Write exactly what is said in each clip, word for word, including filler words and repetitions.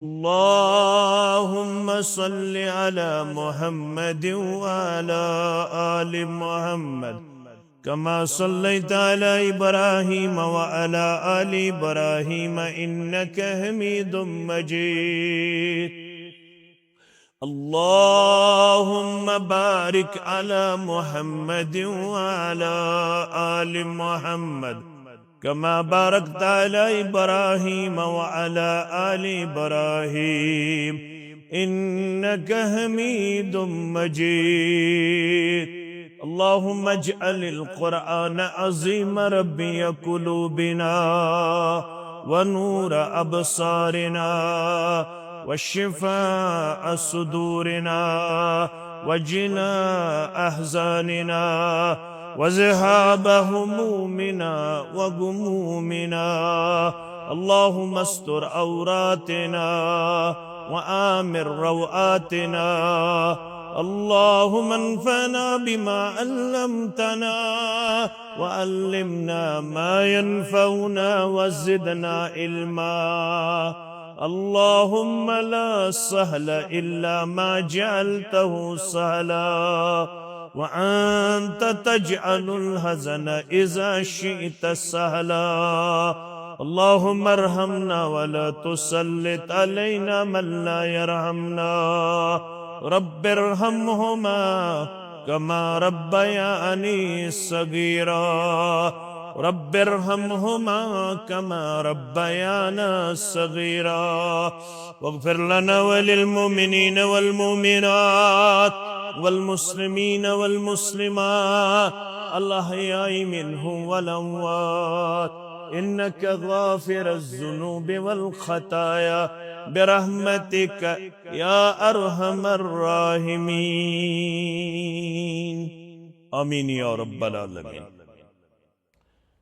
اللهم صل على محمد وعلى آل محمد كما صليت على إبراهيم وعلى آل إبراهيم إنك حميد مجيد. اللهم بارك على محمد وعلى آل محمد كما باركت على إبراهيم وعلى آل إبراهيم إنك حميد مجيد. اللهم اجعل القرآن العظيم ربيع قلوبنا ونور أبصارنا وشفاء صدورنا وجلاء أحزاننا وذهاب همومنا وغمومنا. اللهم استر عوراتنا وآمن روآتنا. اللهم انفعنا بما علمتنا وعلمنا ما ينفعنا وزدنا علما. اللهم لا سهل إلا ما جعلته سهلا وأنت تجعل الحزن إذا شئت سهلا. اللهم ارحمنا ولا تسلط علينا من لا يرحمنا. رب ارحمهما كما ربياني صغيرا. رب ارحمهما كما ربيانا صغيرا. واغفر لنا وللمؤمنين والمؤمنات والمسلمين والمسلمات الأحياء منهم والأموات إنك غافر الذنوب والخطايا برحمتك يا أرحم الراحمين. آمين يا رب العالمين.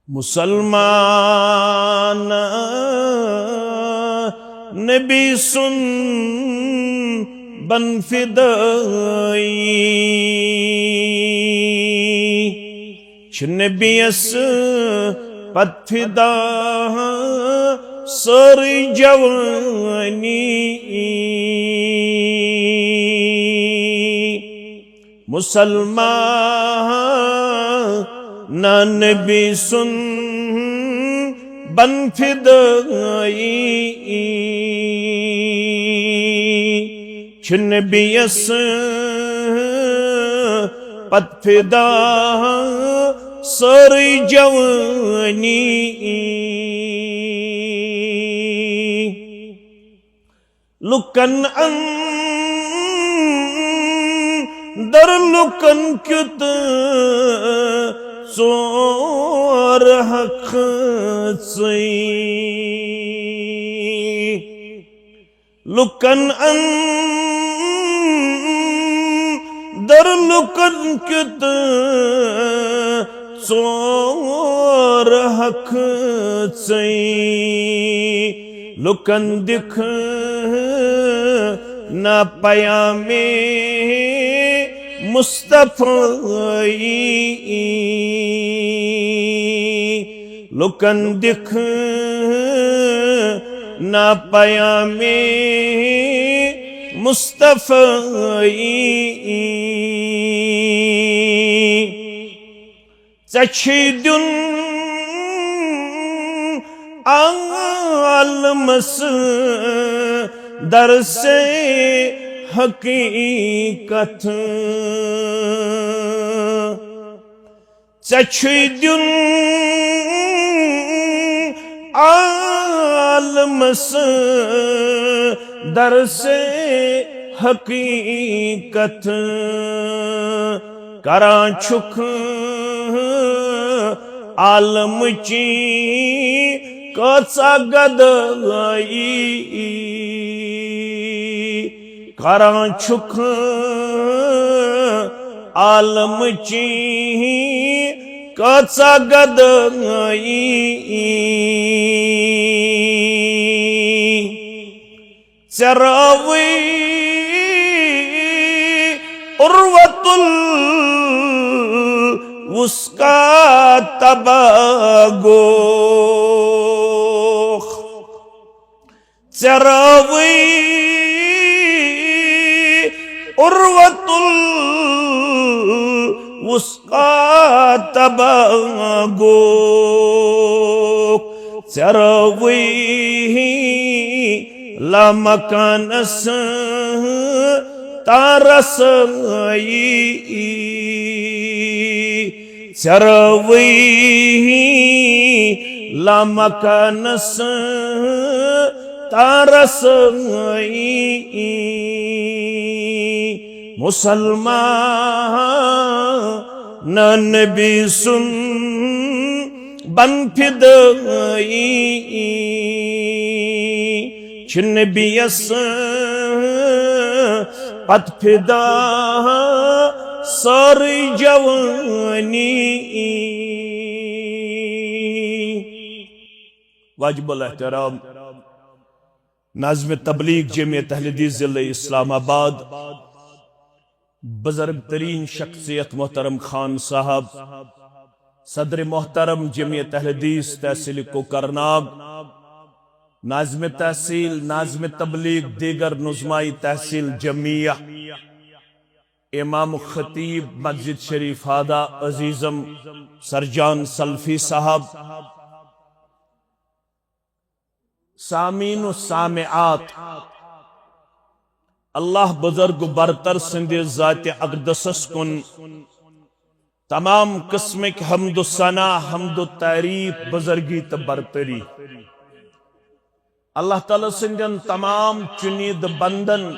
مسلمان نبی سُنٛد بن فدٲیی چھِ نبیَس پت فدا سٲرٕے جوٲنی۔ مسلمان نبی سُنٛد بن فدٲیی چھِ نبیَس پت فدا سٲرٕے جوٲنی۔ لُکن اندر لُکن کیُت ژور حق ژٕے۔ لُکن اندر لُکن کیُت ژور حق ژٕے۔ لُکن دِکھ نہ پیامِ مصطفیٰ۔ لُکن دِکھ نہ پیامِ مصطفیٰ۔ ژےٚ چھُے دیُن عالمس درسِ حقیقت۔ ژےٚ چھُے دیُن عالمس درسِ حقیقت۔ کران چھُکھ عالمچی کۭژاہ گدٲیی۔ کران چھُکھ عالمچی کۭژاہ گدٲیی۔ ژےٚ رٲوٕے عروۃ الوثقیٰ تباہ گوکھ۔ ژےٚ رٲوٕے عروة الوثقی تباہ گوٚو۔ ژےٚ رٲوٕے لامکانس تارس ژےٚ رٲوٕے لامکانس تارس۔ مسلمان نبی سُنٛد بن فدٲیی، چھِ نبیَس پتہٕ فدا سٲرٕے جوٲنی۔ واجب الاحترام ناظم تبلیغ جمعیت اہل حدیث ضلع اسلام آباد، بزرگ ترین شخصیت محترم خان صاحب، صدر محترم جمعیت اہل حدیث تحصیل کوکرناگ، ناظم تحصیل، ناظم تبلیغ، دیگر نظمائی تحصیل جمعیہ، امام خطیب مسجد شریف ہادہ عزیزم سرجان سلفی صاحب، سامعین و سامعات، اللہ بزرگ و برتر سٕنٛدِ ذاتِ اقدسس کُن تمام قسمٕکۍ حمد و ثنا، حمد و تعریف، بزرگی تہٕ برتری۔ اللہ تعالیٰ سٕنٛدٮ۪ن تمام چُنیدٕ بندن،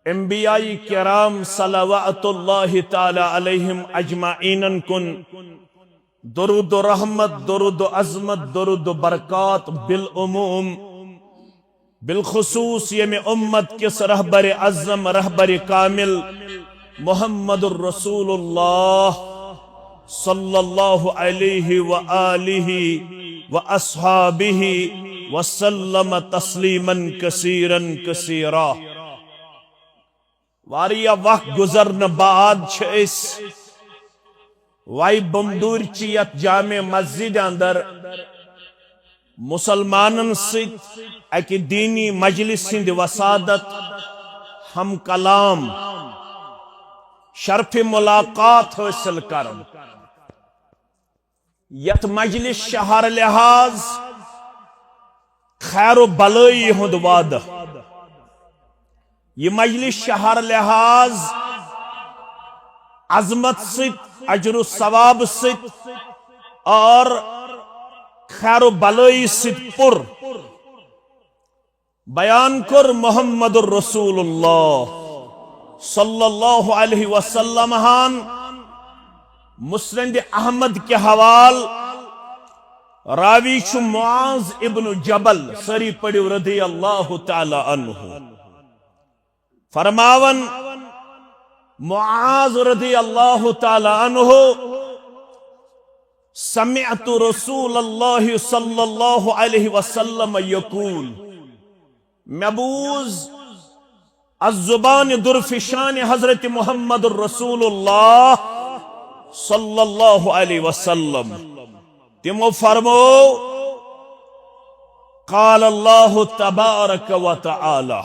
انبیاء کرام صلوات اللہ تعالیٰ علیہم اجمعینن کُن درود و رحمت، درود و عظمت، درود و برکات بالعموم، بالخصوص ییٚمہِ امت کِس رہبر اعظم، رہبر کامل محمد الرسول اللہ صلی اللہ علیہ و آلہ و اصحابہ وسلم تسلیما کثیرا کثیرا۔ واریاہ وقت گزرنہٕ بعد چھِ أسۍ وای بمدوٗرچہِ یتھ جامع مسجد اندر مسلمانن سۭتۍ اکہِ دینی مجلس ہٕنٛدِ وسادت ہم کلام، شرف ملاقات حٲصِل کران۔ یتھ مجلس چھِ ہر لحاظ خیر و بلٲیی ہُنٛد وعدٕ۔ یہِ مجلس چھِ ہر لحاظ عظمت سۭتۍ، اجر و ثواب سۭتۍ اور خیر و بلٲیی سۭتۍ پُر۔ بیان کوٚر محمد الرسول اللہ صلی اللہ علیہ وسلم ہن مسند احمد کہِ حوال، راوی چھُ معاذ ابن جبل، سٲری پٔرِو رضی اللہ تعالیٰ عنہ۔ فرماون معاذ رضی اللہ تعالیٰ عنہ، سمعت رسول اللہ صلی اللہ علیہ وسلم یقول، مےٚ بوٗز از زبان درفشان حضرت محمد رسول اللہ صلی اللہ علیہ وسلم، تِمو فرمو، قال اللہ تبارک و تعالیٰ،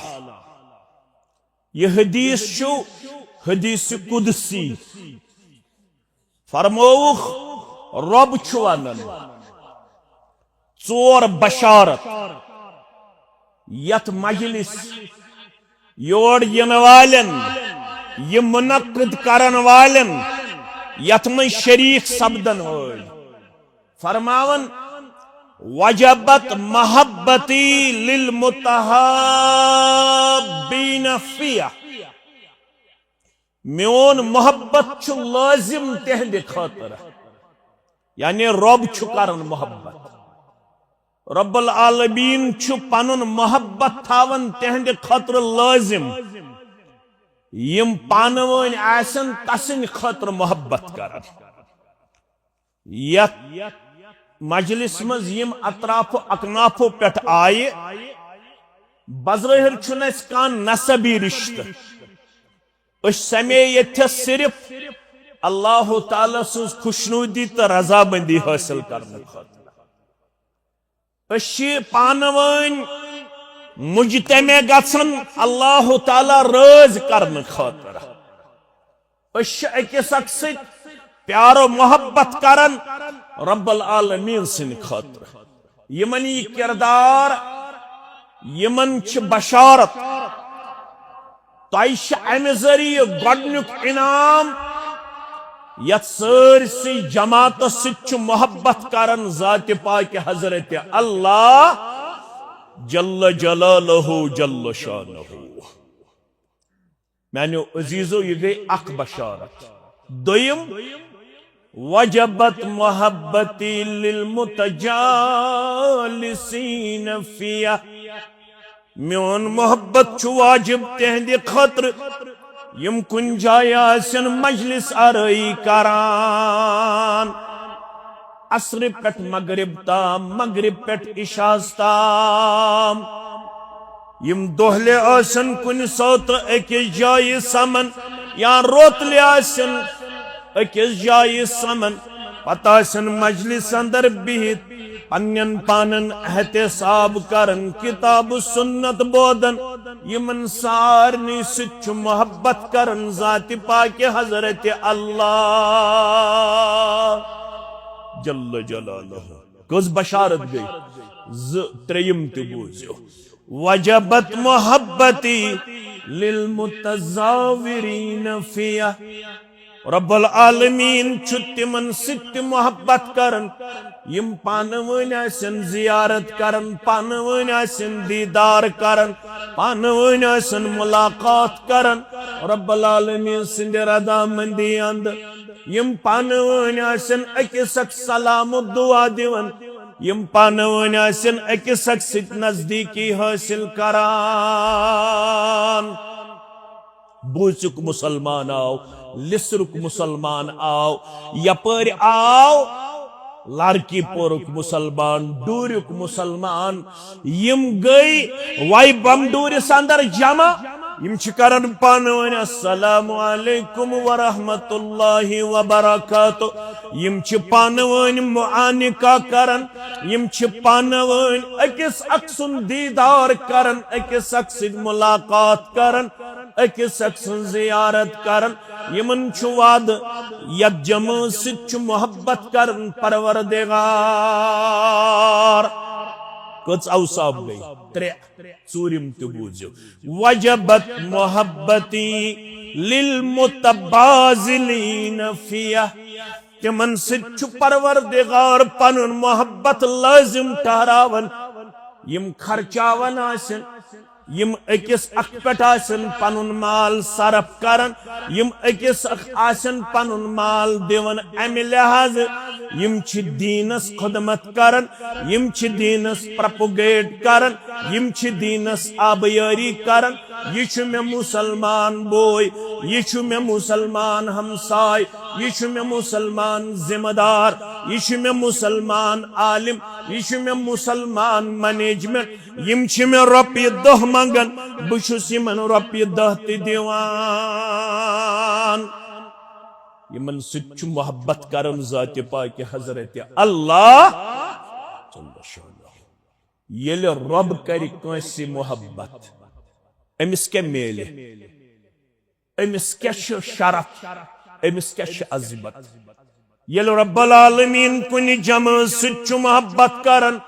یہِ حدیث چھُ حدیث قدسی۔ فرمووُکھ، رۄب چھُ ونان، ژور بشارت یتھ مجلس یور یِنہٕ والٮ۪ن، یہِ منعقد کرن والٮ۪ن، یتھ منٛز شریک سپدن وٲلۍ۔ فرماون، وجبت محبتی للمتحابین فیہ، میون محبت چھُ لٲزم تِہنٛدِ خٲطرٕ۔ یعنی رۄب چھُ کران محبت، رب العالمین چھُ پنُن محبت تھاوان تِہنٛدِ خٲطرٕ لٲزم، یِم پانہٕ وٲنۍ آسن تسٕنٛدِ خٲطرٕ محبت کران۔ یتھ مجلس منٛز یِم اطراف و اکنافو پٮ۪ٹھ آیہِ، بظٲہر چھُنہٕ اَسہِ کانٛہہ نسبی رشتہٕ۔ أسۍ سمے ییٚتھس صرف اللہ تعالیٰ سٕنٛز خۄشنودی تہٕ رضامندی حٲصِل کرنہٕ خٲطرٕ۔ أسۍ چھِ پانہٕ وٲنۍ مجتمع گژھن اللہ تعالیٰ رٲضۍ کرنہٕ خٲطرٕ۔ أسۍ چھِ أکِس اکھ سۭتۍ پیار و محبت کران رب العالمین سٕنٛدِ خٲطرٕ۔ یِمن یہِ کردار، یِمن چھِ بشارت۔ تۄہہِ چھِ امہِ ذٔریعہٕ گۄڈنیُک انعام، یتھ سٲرسٕے جماعتس سۭتۍ چھُ محبت کران ذاتِ پاکِ حضرت اللہ جل جلالہ جل شانہ۔ میانیو عزیزو، یہِ گٔے اکھ بشارت۔ دوٚیِم، وجبت محبتی للمتجالسین فیہ۔ میون محبت چھُ واجب تِہنٛدِ خٲطرٕ، یِم کُنہِ جایہِ آسن مجلس آرٲیی کران۔ عصرِ پٮ۪ٹھ مغرب تام، مغرب پٮ۪ٹھ عشاءس تام۔ یِم دۄہلہِ آسن کُنہِ ساتہٕ أکِس جایہِ سمن، یا روتلہِ آسن أکِس جایہِ سمن، پتہٕ آسن مجلس اندر بِہِتھ پننٮ۪ن پانن احتساب کران، کتاب و سنت بوزان۔ یِمن سارنٕے سۭتۍ چھُ محبت کران ذاتِ پاکِ حضرت اللہ جل جلالہ۔ کٔژ بشارت گٔے؟ زٕ، ترٛیٚیِم تہِ بوٗزِو۔ وجبت محبتی للمتزاورین فیہ۔ رب العالمین چھُ تِمن سۭتۍ تہِ محبت کران، یِم پانہٕ ؤنۍ آسن زیارت کران، پانہٕ ؤنۍ آسن دیدار کران، پانہٕ ؤنۍ آسن ملاقات کران۔ رب العالمین سٕنٛدِ رضامندی اندٕ یِم پانہٕ ؤنۍ آسن أکِس اکھ سلام و دعا دِوان، یِم پانہٕ ؤنۍ آسن أکِس اکھ سۭتۍ نزدیٖکی حٲصِل کران۔ بوٗژُک مُسلمان آو، لِسرُک مُسلمان آو، یپٲرۍ آو لارکی پورُک مُسلمان، ڈوٗریُک مُسلمان، یِم گٔے وای بمڈوٗرِس اندر جمع۔ یِم چھِ کران پانہٕ ؤنۍ السلام علیکم ورحمۃ اللہ وبرکاتہ۔ یِم چھِ پانہٕ ؤنۍ معانقہ کران۔ یِم چھِ پانہٕ ؤنۍ أکِس اکھ سُنٛد دیدار کران، أکِس اکھ سۭتۍ ملاقات کران، أکِس اکھ سٕنٛز زیارت کران۔ یِمن چھُ وعدٕ، یتھ جمٲژ سۭتۍ چھُ محبت کران پروردگار۔ کٔژ اوصاف گٔے؟ ترٛےٚ۔ ژوٗرِم تہِ بوٗزِو، وجبت محبتی للمتبازلین فیہ۔ تِمن سۭتۍ چھُ پروردگار پنُن محبت لٲزم ٹھہراوان۔ یِم خرچاوان آسن، یِم أکِس اکھ پٮ۪ٹھ آسن پنُن مال صرف کران، یِم أکِس اکھ آسن پنُن مال دِوان، امہِ لحاظہٕ یِم چھِ دیٖنس خدمت کران، یِم چھِ دیٖنس پروپگیٹ کران، یِم چھِ دیٖنس آبیٲری کران۔ یہِ چھُ مےٚ مُسلمان بوے، یہِ چھُ مےٚ مُسلمان ہمساے، یہِ چھُ مےٚ مُسلمان ذمہ دار، یہِ چھُ مےٚ مُسلمان عالم، یہِ چھُ مےٚ مُسلمان مینجمنٹ۔ یِم چھِ مےٚ رۄپیہِ دَہ منٛگان، بہٕ چھُس یِمن رۄپیہِ دَہ تہِ دِوان۔ یِمن سۭتۍ چھُ محبت کران ذاتِ پاکِ حضرت اللہ۔ ییٚلہِ رۄب کرِ کٲنٛسہِ محبت، أمِس کیٛاہ میلہِ؟ أمِس کیٛاہ چھُ شرف؟ أمِس کیٛاہ چھُ عظمت؟ ییٚلہِ رب العالمین کُنہِ جمٲژ سۭتۍ چھُ محبت کران،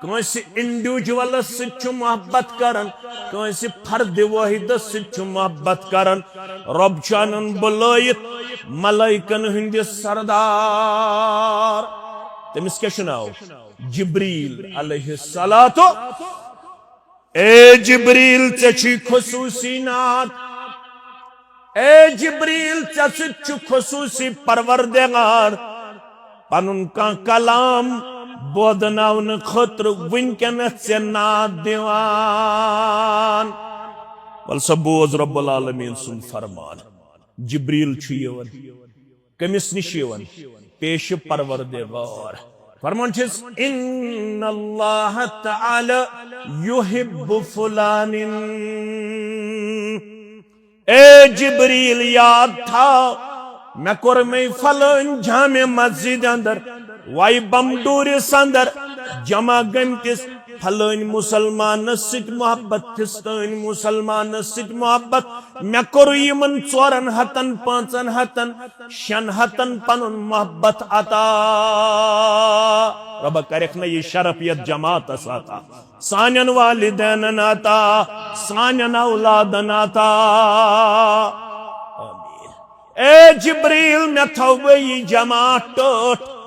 کٲنٛسہِ انڈیویجولس سۭتۍ چھُ محبت کران، کٲنٛسہِ فرد واحدس سۭتۍ چھُ محبت کران، رب چھُ انان بُلٲیِتھ ملائکن ہٕنٛدِ سردار۔ تٔمِس کیٛاہ چھُ ناو؟ جبریل علیہ الصلوۃ۔ اے جبریل، ژےٚ چھُے خصوٗصی نعت۔ اے جبریل، ژےٚ سۭتۍ چھُ خصوٗصی پروردگار پنُن کانٛہہ کلام بوزناونہٕ خٲطرٕ وٕنکیٚنس ژےٚ نعت دِوان۔ ول سا بوز رب العالمین سُنٛد فرمان۔ جبریل چھُ یِوان۔ کٔمِس نِش یِوان؟ پیش پروردگار۔ فرمان چھِس، "ان اللہ تعالی یحب فلان۔" اے جبریل، یاد تھاو، مےٚ کوٚر مے فلٲنۍ جامع مسجد اندر، وای بمڈوٗرِس اندر جمع گٔمتِس فلٲنۍ مسلمانس سۭتۍ محبت، فستٲنۍ مسلمانس سۭتۍ محبت، مےٚ کوٚر یِمن ژورن ہتن، پانٛژن ہتن، شٮ۪ن ہتن پنُن محبت عطا۔ رۄبہ کرکھ نہ یہِ شرف یتھ جماعتس عطا، سانٮ۪ن والدینن عطا، سانٮ۪ن اولادن عطا۔ آمین۔ اے جبریل، مےٚ تھووے یہِ جماعت ٹٲٹھ۔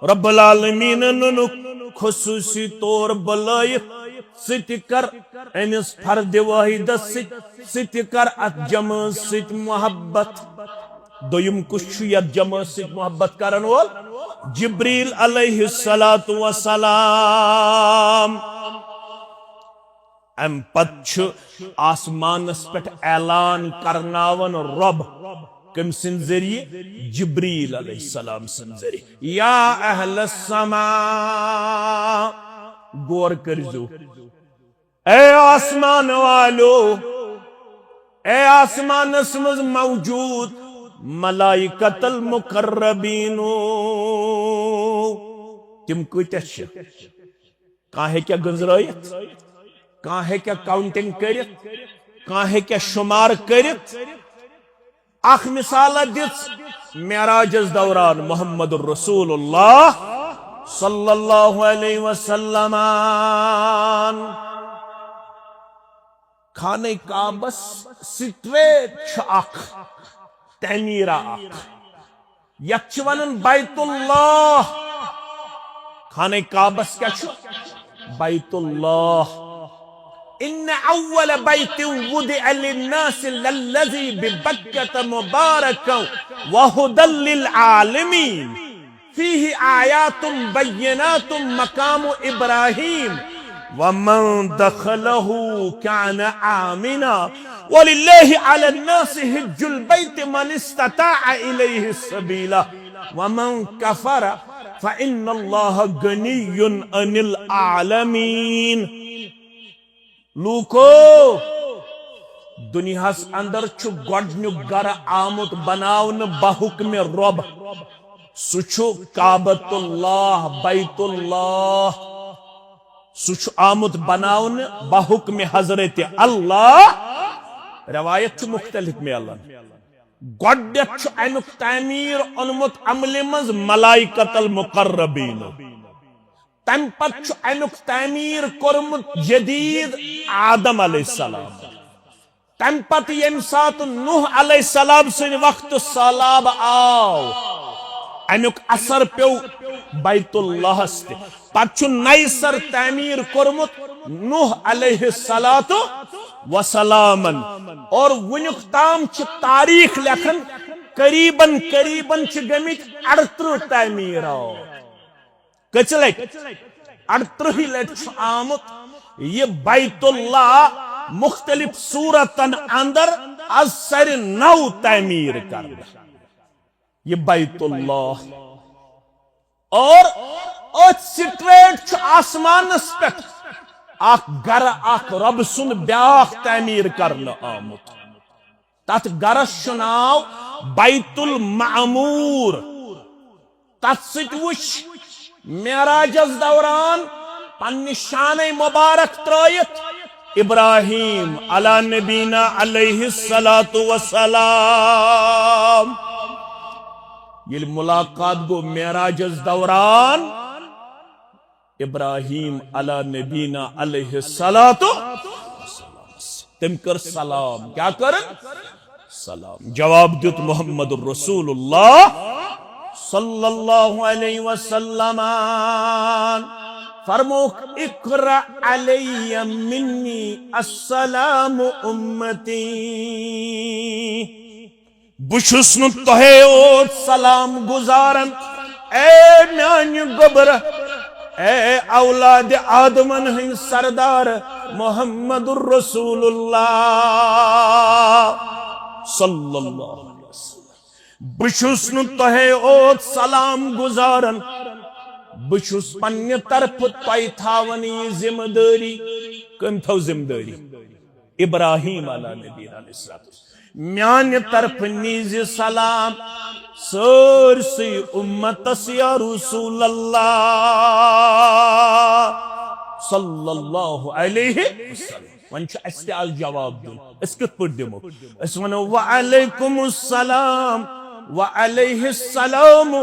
رب العالمینن نُنُکھ خصوصی طور بُلٲیِتھ، ژٕ تہِ کر أمِس فرد واحدس سۭتۍ، ژٕ تہِ کر اتھ جمٲژ سۭتۍ محبت۔ دوٚیِم کُس چھُ یتھ جمٲژ سۭتۍ محبت کرن وول؟ جبریل علیہ الصلوۃ والسلام۔ امہِ پتہٕ چھُ آسمانس پٮ۪ٹھ اعلان کرناوان رۄب۔ کٔمۍ سٕنٛدِ ذٔریعہٕ؟ جبریل علیہ السلام سٕنٛدِ ذٔریعہٕ۔ یا اہل السماء، غور کٔرزیو۔ اے آسمان والو، اے آسمانس منٛز موجود ملائکۃ المقربینو، تِم کۭتیاہ چھِ؟ کانٛہہ ہیٚکیٛاہ گٔنزرٲیِتھ؟ کانٛہہ ہیٚکیٛاہ کاؤنٹنگ کٔرِتھ؟ کانٛہہ ہیٚکیٛاہ شُمار کٔرِتھ؟ اکھ مثال دِژ معراجس دوران محمد رسول اللہ صلی اللہ علیہ وسلم۔ خانہ کعبس سٹریٹ چھُ اکھ تعمیرہ اکھ، یتھ چھِ ونان بیت اللہ۔ خانہ کعبس کیٛاہ چھُ؟ بیت اللہ۔ ان اول بیت وضع للناس للذی ببکۃ مبارکا وہدی للعالمین۔ فيه آيات بينات مقام إبراهيم ومن دخله كان آمنا ولله على الناس حج البيت من استطاع إليه سبيلا ومن كفر فإن الله غني عن العالمين۔ لوٗکو، دُنیاہس اندر چھُ گۄڈٕنیُک گرٕ آمُت بناونہٕ بحکمِ رۄب۔ سُہ چھُ کعبۃ اللہ، بیت اللہ۔ سُہ چھُ آمُت بناونہٕ بحکمِ حضرت اللہ۔ روایت چھِ مختلف میلان۔ گۄڈٕنیتھ چھُ امیُک تعمیٖر اوٚنمُت عملہِ منٛز ملائکۃ المقربین۔ تمہِ پتہٕ چھُ امیُک تعمیٖر کوٚرمُت جدید آدم علیہ السلام۔ تمہِ پتہٕ ییٚمہِ ساتہٕ نوح علیہ السلام سٕنٛدِ وقتہٕ سہلاب آو، امیُک اثر پیوٚو بیت اللہس تہِ۔ پتہٕ چھُ نَیہِ سر تعمیٖر کوٚرمُت نوح علیہ الصلوۃ والسلامن۔ اور وُنیُک تام چھِ تاریخ لیکھان، قریباً قریباً چھِ گٔمٕتۍ اَڑترٕہ تعمیٖرات۔ کٔژِ لٹہِ؟ اَڑترٕہہِ لٹہِ چھُ آمُت یہِ بیت اللہ مختلف صورتن اندر از سرِ نو تعمیٖر کرنہٕ۔ یہِ بیت اللہ۔ اور أتھۍ سٹریٹ چھُ آسمانس پٮ۪ٹھ اکھ گرٕ، اکھ رۄبہٕ سُنٛد بیاکھ تعمیٖر کرنہٕ آمُت۔ تتھ گرس چھُ ناو بیت المعمور۔ تتھ سۭتۍ وُچھ معراجس دوران پننہِ شانَے مبارک ترٲیِتھ ابراہیم علی نبینا علیہ الصلوۃ والسلام۔ ییٚلہِ ملاقات گوٚو معراجس دوران، ابراہیم علی نبینا علیہ الصلوۃ، تٔمۍ کٔر سلام۔ کیٛاہ کٔر؟ سلام۔ جواب دیُت محمد رسول اللہ صلی اللہ علیہ وسلم۔ فرموک، اقرأ علی منی السلام امتی۔ بہٕ چھُس نہٕ تۄہے یوت سلام گُزاران، اے میانہِ گوٚبرہ، اے اولاد آدمن ہٕنٛدۍ سردار محمد رسول اللہ صلی اللہ علیہ وسلم۔ بہٕ چھُس نہٕ تۄہے یوت سلام گُزاران، بہٕ چھُس پننہِ طرفہٕ تۄہہِ تھاوان یہِ ذمہٕ دٲری۔ کٔمۍ تھٲو ذمہٕ دٲری؟ ابراہیم علیٰ نبینا علیہ الصلوۃ۔ میانہِ طرفہٕ نیٖزِ سلام سٲرسٕے اُمتس یا رسول اللہ۔ صلی اللہ علیہ وسلم۔ وۄنۍ چھُ اَسہِ تہِ آز جواب دیُن، أسۍ کِتھ پٲٹھۍ دِمو؟ أسۍ وَنو، "وعلیکم السلام، وعلیہ السلام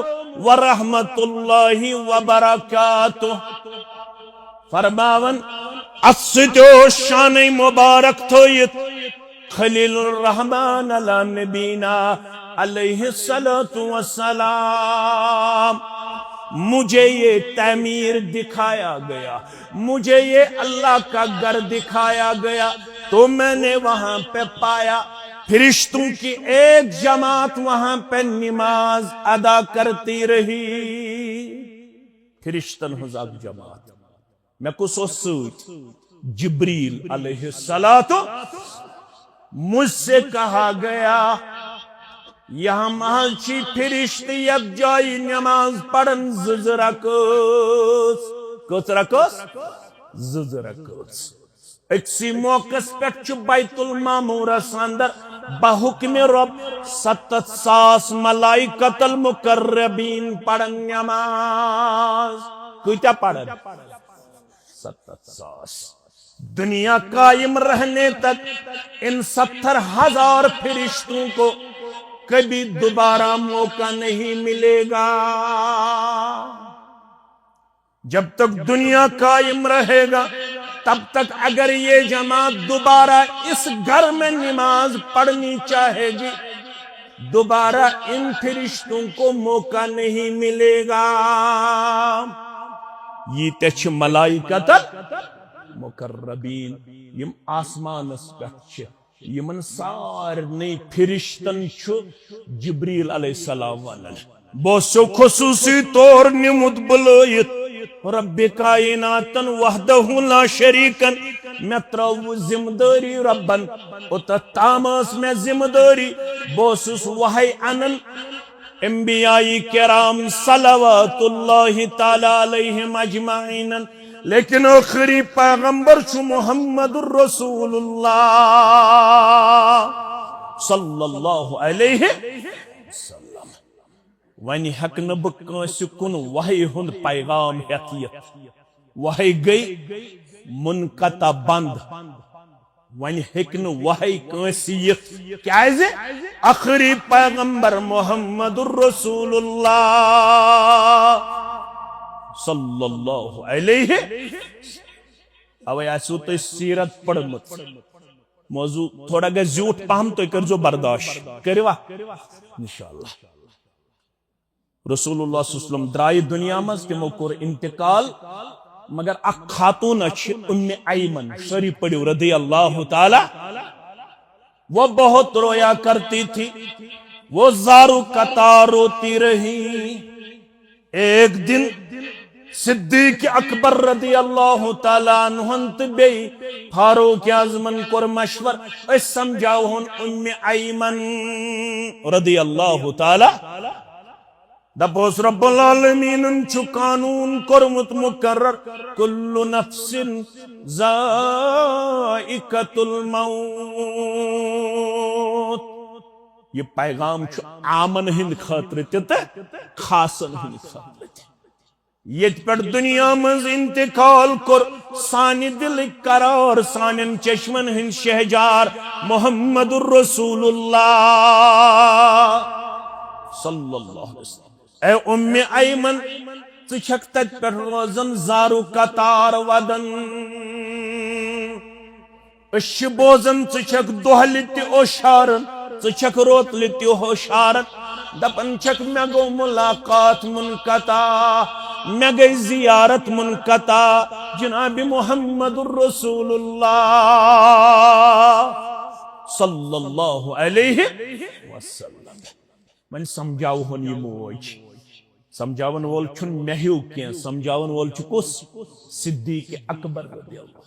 ورحمۃ اللہ وبرکاتہ۔" فرماوان، اتھ سۭتۍ اوس شانٕے مبارک تھٲیِتھ خلیل الرحمان علی نبینا علیہ الصلوۃ والسلام۔ مجھے یہ تعمیر دکھایا گیا، مجھے یہ اللہ کا گھر دکھایا گیا، تو میں نے وہاں پہ پایا فرشتوں کی ایک جماعت وہاں پہ نماز ادا کرتی رہی۔ فرشتن ہنز اکھ جماعت۔ مےٚ کُس اوس سۭتۍ؟ جبریل علیہ الصلوۃ۔ مجھ سے کہا گیا، یہاں محل چھی فرشتہٕ یتھ جایہِ نماز پرن زٕ زٕ رکٲژ۔ کٔژ رکٲژ؟ زٕ زٕ رکٲژ۔ أکسٕے موقعس پٮ۪ٹھ چھُ بیت المعمورس اندر بحکم رب ستتھ ساس ملائکۃ المقربین پرن نماز۔ کۭتیاہ پرن؟ ستتھ ساس۔ دنیا قائم رہنے تک ان ستر ہزار فرشتوں کو کبھی دوبارہ موقع نہیں ملے گا۔ جب تک دنیا قائم رہے گا، تب تک اگر یہ جماعت دوبارہ اس گھر میں نماز پڑھنی چاہے گی، دوبارہ ان فرشتوں کو موقع نہیں ملے گا۔ ییٖتیٛاہ چھِ ملائکۃ مقربین، یِم آسمانس پٮ۪ٹھ چھِ، یِمن سارنٕے فرشتن چھُ جبریل علیہ السلام ونان۔ بہٕ اوسُکھ خصوٗصی طور نیوٗمُت بُلٲیِتھ رب کائناتن وحدہ لا شریکن۔ مےٚ ترٲو ذمہٕ دٲری ربن، اوٚتتھ تام ٲس مےٚ ذمہٕ دٲری۔ بہٕ اوسُس وحی انان انبیاء کرام صلوات اللہ تعالی علیہم اجمعین، لیکن ٲخری پیغمبر چھُ محمد رسول اللہ صلی اللہ علیہ وسلم۔ وۄنۍ ہٮ۪کہٕ نہٕ بہٕ کٲنٛسہِ کُن وحی ہُنٛد پیغام ہٮ۪تھ یِتھ۔ وحی گٔے منقطع، بند۔ وۄنۍ ہیٚکہِ نہٕ وحی کٲنٛسہِ یِتھ۔ کیازِ؟ ٲخری پیغمبر محمد رسول اللہ صلی اللہ علیہ۔ اوے آسِوٕ تۄہہِ سیرت پٔرمٕژ۔ موضوع تھوڑا گژھِ زیوٗٹھ پہم، تُہۍ کٔرزیو برداشت۔ کٔرِوا؟ انشاءاللہ۔ رسول اللہ صلی اللہ علیہ وسلم درٛایہِ دُنیا منٛز، تِمو کوٚر انتقال، مگر اکھ خاتون چھِ ام ایمن، سٲری پٔرِو، رضی اللہ تعالی، وہ بہت رویا کرتی تھی، وہ زارو قطار روتی رہی۔ ایک دن صدیق اکبر رضی اللہ تعالی عنہ تہٕ بیٚیہِ فاروق اعظمن کوٚر مشور، أسۍ سمجھاوہون ام ایمن رضی اللہ تعالی۔ دپوس رب العالمینن چھُ قانون کوٚرمُت مقرر، کل نفس ذائقۃ الموت۔ یہِ پیغام چھُ عامن ہٕنٛدِ خٲطرٕ تہِ تہٕ خاصن ہٕنٛدِ خٲطرٕ تہِ۔ ییٚتہِ پٮ۪ٹھ دُنیا منٛز انتقال کوٚر سانہِ دِلٕکۍ قرار، سانٮ۪ن چشمن ہٕنٛدۍ شہجار محمد رسول اللہ صلی اللہ علیہ وسلم۔ اے ام ایمن، ژٕ چھکھ تتہِ پٮ۪ٹھ روزان زارو قطار ودان۔ أسۍ چھِ بوزان، ژٕ چھکھ دۄہلہِ تہِ اوشارن، ژٕ چھکھ روتلہِ تہِ ہوشارن۔ دپان چھکھ، مےٚ گوٚو ملاقات منقطع، مےٚ گٔے زیارت منقطع جناب محمد رسول اللہ صلی اللہ علیہ وسلم۔ وۄنۍ سمجھاوہون یہِ موج۔ سمجھاون وول چھُنہٕ مےٚ ہیوٗ کینٛہہ، سمجھاون وول چھُ کُس؟ صدیق اکبر رضی اللہ،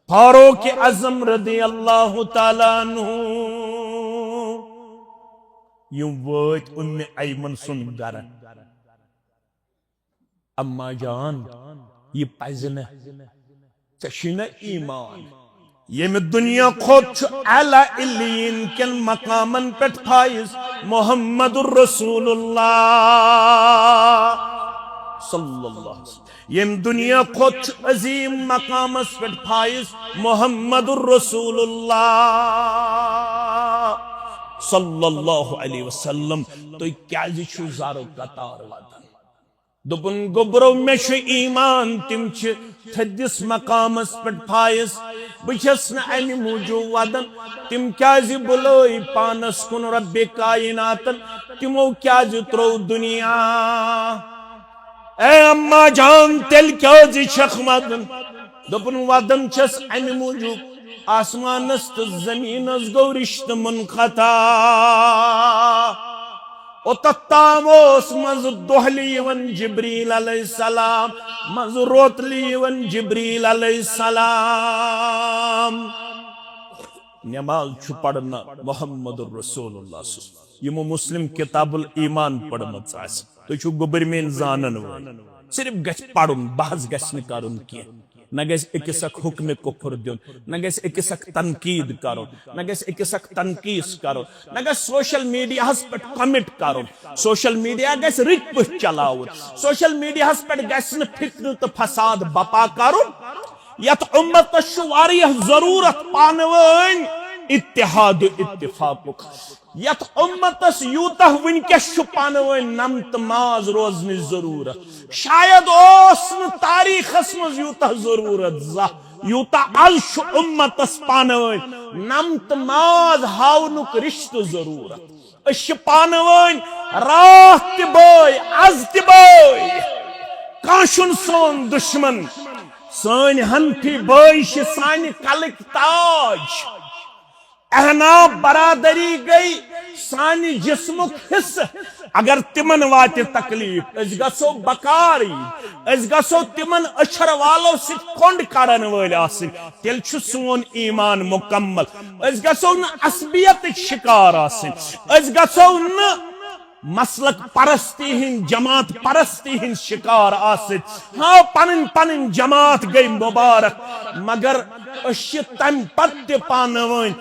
فاروق اعظم رضی اللہ تعالیٰ عنہ۔ یِم وٲتۍ ام ایمن سُنٛد گرٕ۔ اما جان، یہِ پزِ نہٕ۔ ژےٚ چھُے نہ ایمان؟ ییٚمہِ دُنیا کھۄتہٕ چھُ اعلیٰ علیین کٮ۪ن مقامن پٮ۪ٹھ فائز محمد رسول اللہ صلی اللہ علیہ وسلم۔ یم دنیا کھوت چھ عظیم مقامس پہ فائز محمد رسول اللہ صلی اللہ علیہ وسلم۔ تُہۍ کیازِ چھِو زارو قطار واتان؟ دوٚپُن، گوٚبرو، مےٚ چھُ ایمان، تِم چھِ تھٔدِس مقامس پٮ۪ٹھ فائز۔ بہٕ چھَس نہٕ اَمہِ موٗجوٗب وَدان، تِم کیٛازِ بُلٲے پانس کُن رۄبِ کائناتن؟ تِمو کیٛازِ ترٛوو دُنیا؟ اے اما جان، تیٚلہِ کیٛازِ چھَکھ وَدان؟ دوٚپُن، وَدان چھَس اَمہِ موٗجوٗب، آسمانس تہٕ زمینس گوٚو رشتہٕ منقطع۔ اوٚتتھ تام اوس منٛزٕ دۄہلہِ یِوان جبریل علیہ السلام، منٛزٕ روتلہِ یِوان جبریل علیہ السلام۔ نماز چھُ پرنہٕ محمد رسول اللہ صلی اللہ علیہ وسلم۔ یِمو مسلم کتاب الایمان پٔرمٕژ آسہِ، تُہۍ چھِو گوٚبٕرۍ میٲنۍ زانن وٲلۍ۔ صرف گژھِ پرُن، بحث گژھِ نہٕ کرُن کینٛہہ۔ نہ گژھِ أکِس اکھ حکمِ کفر دیُن، نہ گژھِ أکِس اکھ تنقید کرُن، نہ گژھِ أکِس اکھ تنقیٖص کرُن، نہ گژھِ سوشل میڈیاہس پٮ۪ٹھ کمنٹ کرُن۔ سوشل میڈیا گژھِ رٕتۍ پٲٹھۍ چلاوُن۔ سوشل میڈیاہس پٮ۪ٹھ گژھِ نہٕ فتنہٕ تہٕ فساد بپا کرُن۔ یتھ امتس چھُ واریاہ ضرورت پانہٕ وٲنۍ اتحاد و اتفاقُک۔ یتھ امتس یوتاہ وٕنکیٚس چھُ پانہٕ وٲنۍ نم تہٕ ماز روزنٕچ ضرورت، شاید اوس نہٕ تاریخس منٛز یوتاہ ضرورت زانٛہہ، یوتاہ از چھُ امتس پانہٕ وٲنۍ نم تہٕ ماز ہاونُک رشتہٕ ضرورت۔ أسۍ چھِ پانہٕ وٲنۍ راتھ تہِ بٲے، از تہِ بٲے۔ کانٛہہ چھُنہٕ سون دُشمن۔ سٲنۍ حنفی بٲے چھِ سانہِ کلٕکۍ تاج۔ احناف برادری گٔے سانہِ جسمُک حصہٕ۔ اگر تِمن واتہِ تکلیف، أسۍ گژھو بکار عیٖد، أسۍ گژھو تِمن أچھر والو سۭتۍ کۄنڈ کڑن وٲلۍ آسٕنۍ، تیٚلہِ چھُ سون ایمان مکمل۔ أسۍ گژھو نہٕ عصبیتٕکۍ شکار آسٕنۍ، أسۍ گژھو نہٕ مسلک پرستی ہٕنٛدۍ، جماعت پرستی ہٕنٛدۍ شکار آسٕنۍ۔ ہاں، پنٕنۍ پنٕنۍ جماعت گٔے مبارک، مگر أسۍ چھِ تمہِ پتہٕ تہِ پانہٕ وٲنۍ،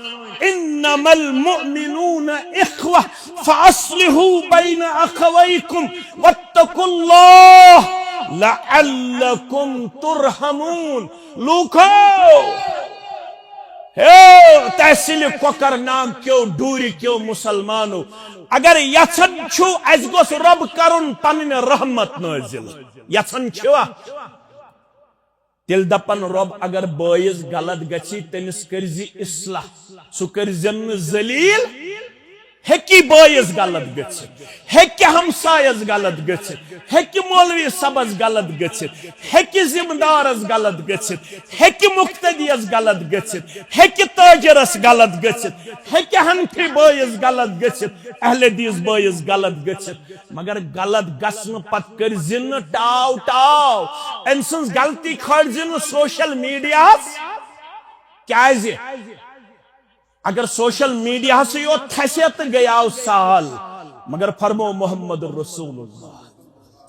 انما المؤمنون اخوہ فاصلحوا بین اخویکم واتقوا اللہ لعلکم ترحمون۔ لوکو، ہے تحصیل کۄکر ناگ کیو، ڈوٗرِ کیو مسلمانو، اگر یژھان چھُو، اسہِ گوٚژھ رۄب کرُن پنٕنۍ رحمت نٲزِل۔ یژھان چھِوا؟ تیٚلہِ دپن رۄب، اگر بٲیِس غلط گژھِ، تٔمِس کٔرزِ اصلاح، سُہ کٔرزٮ۪ن نہٕ ذلیل۔ ہیٚکہِ بٲیِس غلط گٔژھِتھ، ہیٚکہِ ہمسایس غلط گٔژھِتھ، ہیٚکہِ مولوی صٲبس غلط گٔژھِتھ، ہیٚکہِ ذمہٕ دارس غلط گٔژھِتھ، ہیٚکہِ مقتدیس غلط گٔژھِتھ، ہیٚکہِ تاجرس غلط گٔژھِتھ، ہیٚکہِ حنفی بٲیِس غلط گٔژھِتھ، اہل حدیث بٲیِس غلط گٔژھِتھ، مگر غلط گژھنہٕ پتہٕ کٔرۍ زِ نہٕ ٹاو ٹاو۔ أمۍ سٕنٛز غلطی کھٲلۍ زِ نہٕ سوشل میڈیاہس۔ کیازِ؟ اگر سوشل میڈیاہسٕے یوت کھسہِ تہٕ گٔیاو سال، مگر فرمو محمد رسول اللہ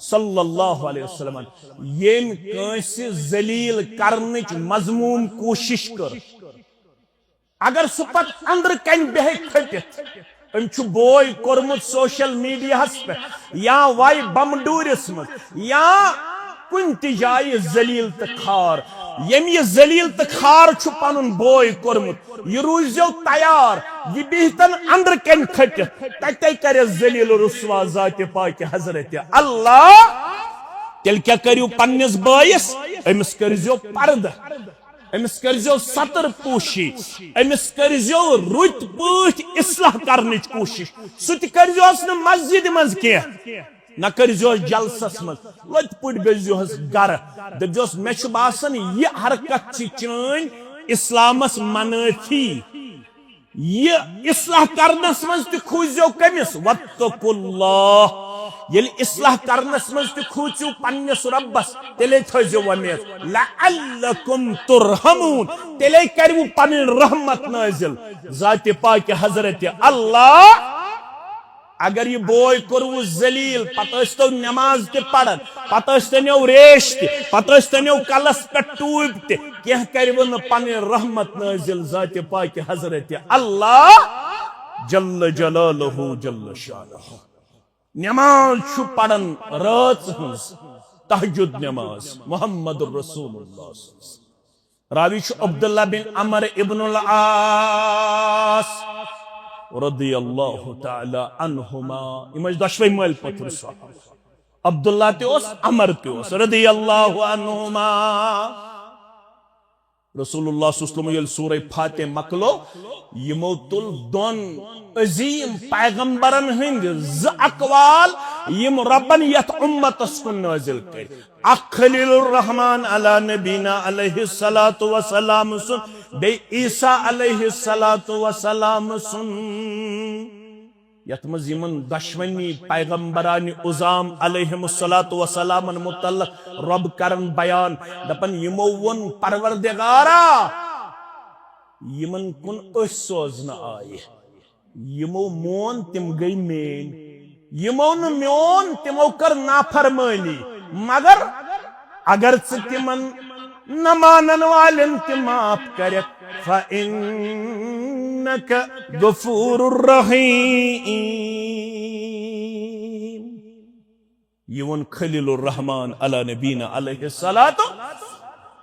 صلی اللہ علیہ وسلم، ییٚمۍ کٲنٛسہِ ذلیل کرنٕچ مذموم کوٗشش کٔر، اگر سُہ پتہٕ أنٛدرٕ کنہِ بیہہِ کھٔٹِتھ، أمۍ چھُ بوے کوٚرمُت سوشل میڈیاہس پٮ۪ٹھ یا وایہِ بمڈوٗرِس منٛز یا کُنہِ تہِ جایہِ ذلیل تہٕ خوار۔ ییٚمۍ یہِ ذلیل تہٕ خوار چھُ پنُن بوے کوٚرمُت، یہِ روٗززیو تیار، یہِ بِہتن أنٛدرٕ کنہِ کھٔٹِتھ، تتے کرٮ۪س ذلیل و رسوا ذاتِ پاکہِ حضرت اللہ۔ تیٚلہِ کیٛاہ کٔرِو پننِس بٲیِس؟ أمِس کٔرۍزیو پردٕ۔ أمِس کٔرۍزیو ستر پوشی، أمِس کٔرۍزیو رٕتۍ پٲٹھۍ اصلاح کرنٕچ کوٗشِش۔ سُہ تہِ کٔرۍزیوس نہٕ مسجدِ منٛز کینٛہہ، نہ کٔرۍزیوس جلسس منٛز، لٔتۍ پٲٹھۍ گٔژھۍزیوس گرٕ۔ دٔپۍزیوس، مےٚ چھُ باسان، یہِ حرکت چھِ چٲنۍ اسلامس منٲفی۔ یہِ اصلاح کرنس منٛز تہِ کھوٗژزیو کٔمِس؟ واتقوا اللہ۔ ییٚلہِ اصلاح کرنس منٛز تہِ کھوٗژِو پننِس رۄبس، تیٚلے تھٲیزیو وۄمید، لعلکم ترحمون، تیٚلے کرِوٕ پنٕنۍ رحمت نٲزِل ذاتِ پاکہِ حضرت اللہ۔ اگر یہِ بوے کوٚروٕ ذلیل، پتہٕ ٲسۍ تو نماز تہِ پران، پتہٕ ٲسۍ تنیو ریش تہِ، پتہٕ ٲسۍ تنیو کلس پٮ۪ٹھ ٹوٗپۍ تہِ، کینٛہہ کروٕ نہٕ پنٕنۍ رحمت نٲزِل ذاتِ پاکہِ حضرت اللہ جل جلالہ جل شانہ۔ نماز چھُ پران رٲژ ہٕنٛز، تہجد نماز۔ محمد رسول اللہ صلی اللہ علیہ وسلم۔ راوی چھُ عبداللہ بن عمر ابن العاص رضی اللہ تعالیٰ عنہما۔ یِم ٲسۍ دۄشوے مٲلۍ پوٚتُر صحابہ۔ عبداللہ تہِ اوس، عمر تہِ اوس، رضی اللہ عنہما۔ رسول اللہ صلی اللہ علیہ وسلم ییٚلہِ سورہ فاتح مۄکلو، یِمو تُل دۄن عظیم پیغمبرن ہٕنٛدۍ زٕ اقوال، یِم رۄبن یتھ امتس کُن نٲزِل کٔرۍ۔ اکھ خلیل الرحمان علی نبینا علیہ الصلوۃ والسلام سُنٛد، بیٚیہِ عیسیٰ علیہ الصلوۃ والسلام سُنٛد۔ یتھ منٛز یِمن دۄشوٕنی پیغمبران عظام علیہم الصلوۃ والسلامن متعلق رۄب کرن بیان، دپان، یِمو ووٚن، پروردگارا، یِمن کُن أسۍ سوزنہٕ آیہِ، یِمو مون، تِم گٔے میٲنۍ، یِمو نہٕ میون، تِمو کٔر نافرمٲنی، مگر اگر ژٕ تِمن نہ مانن والٮ۪ن تہِ معاف کرکھ، فَإِنَّكَ غَفُورٌ رَحِيمٌ۔ یہِ ووٚن خلیل الرحمان علی نبینا علیہ الصلوۃ۔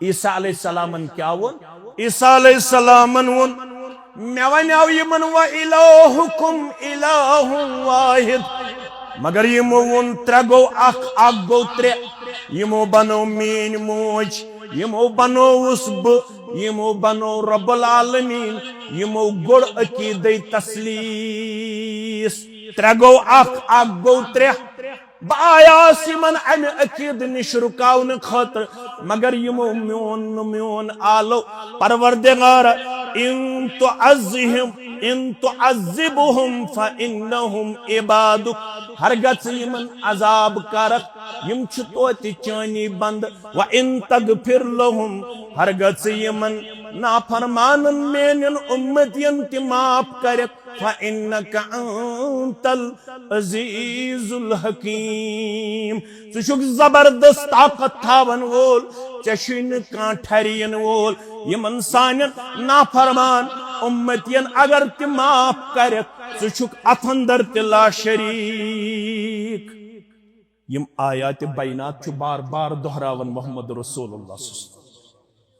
عیسیٰ علیہ السلامن کیٛاہ ووٚن؟ عیسیٰ علیہ السلامن ووٚن، مےٚ وَنیٛاو یِمن، وَإِلَٰهُكُمْ إِلَٰهٌ وَاحِدٌ۔ مگر یِمو ووٚن، ترٛےٚ گوٚو اکھ، اکھ گوٚو ترٛےٚ۔ یِمو بنوو میٲنۍ موج، یِمو بنووُس بہٕ، یِمو بنوو رب العالمین، یِمو گوٚڑ عقیدے تثلیث۔ ترٛےٚ گوٚو اکھ، اکھ گوٚو ترٛےٚ۔ بہٕ آیاس یِمن امہِ عقیدٕ نِش رُکاونہٕ خٲطرٕ، مگر یِمو میون نہٕ میون آلو۔ پروردگار، ان تعذہم، ان تعذبہم فانہم عبادک، ہرگژ یِمن عذاب کرکھ، یِم چھِ توتہِ چٲنی بندٕ۔ وان تغفر لہم، ہرگژ یِمن نافرمانن میٲنٮ۪ن امتین تہِ معاف کرکھ، فانک انت العزیز الحکیم۔ ژٕ چھُکھ زبردست طاقت تھاون وول، ژےٚ چھُے نہٕ کانٛہہ ٹھرین وول۔ یِمن سانٮ۪ن نافرمان امتین اگر تہِ معاف کرکھ، ژٕ چھُکھ اتھ اندر تہِ لا شریک۔ یِم آیات بینات چھُ بار بار دہراوان محمد رسول اللہ صلی اللہ علیہ وسلم۔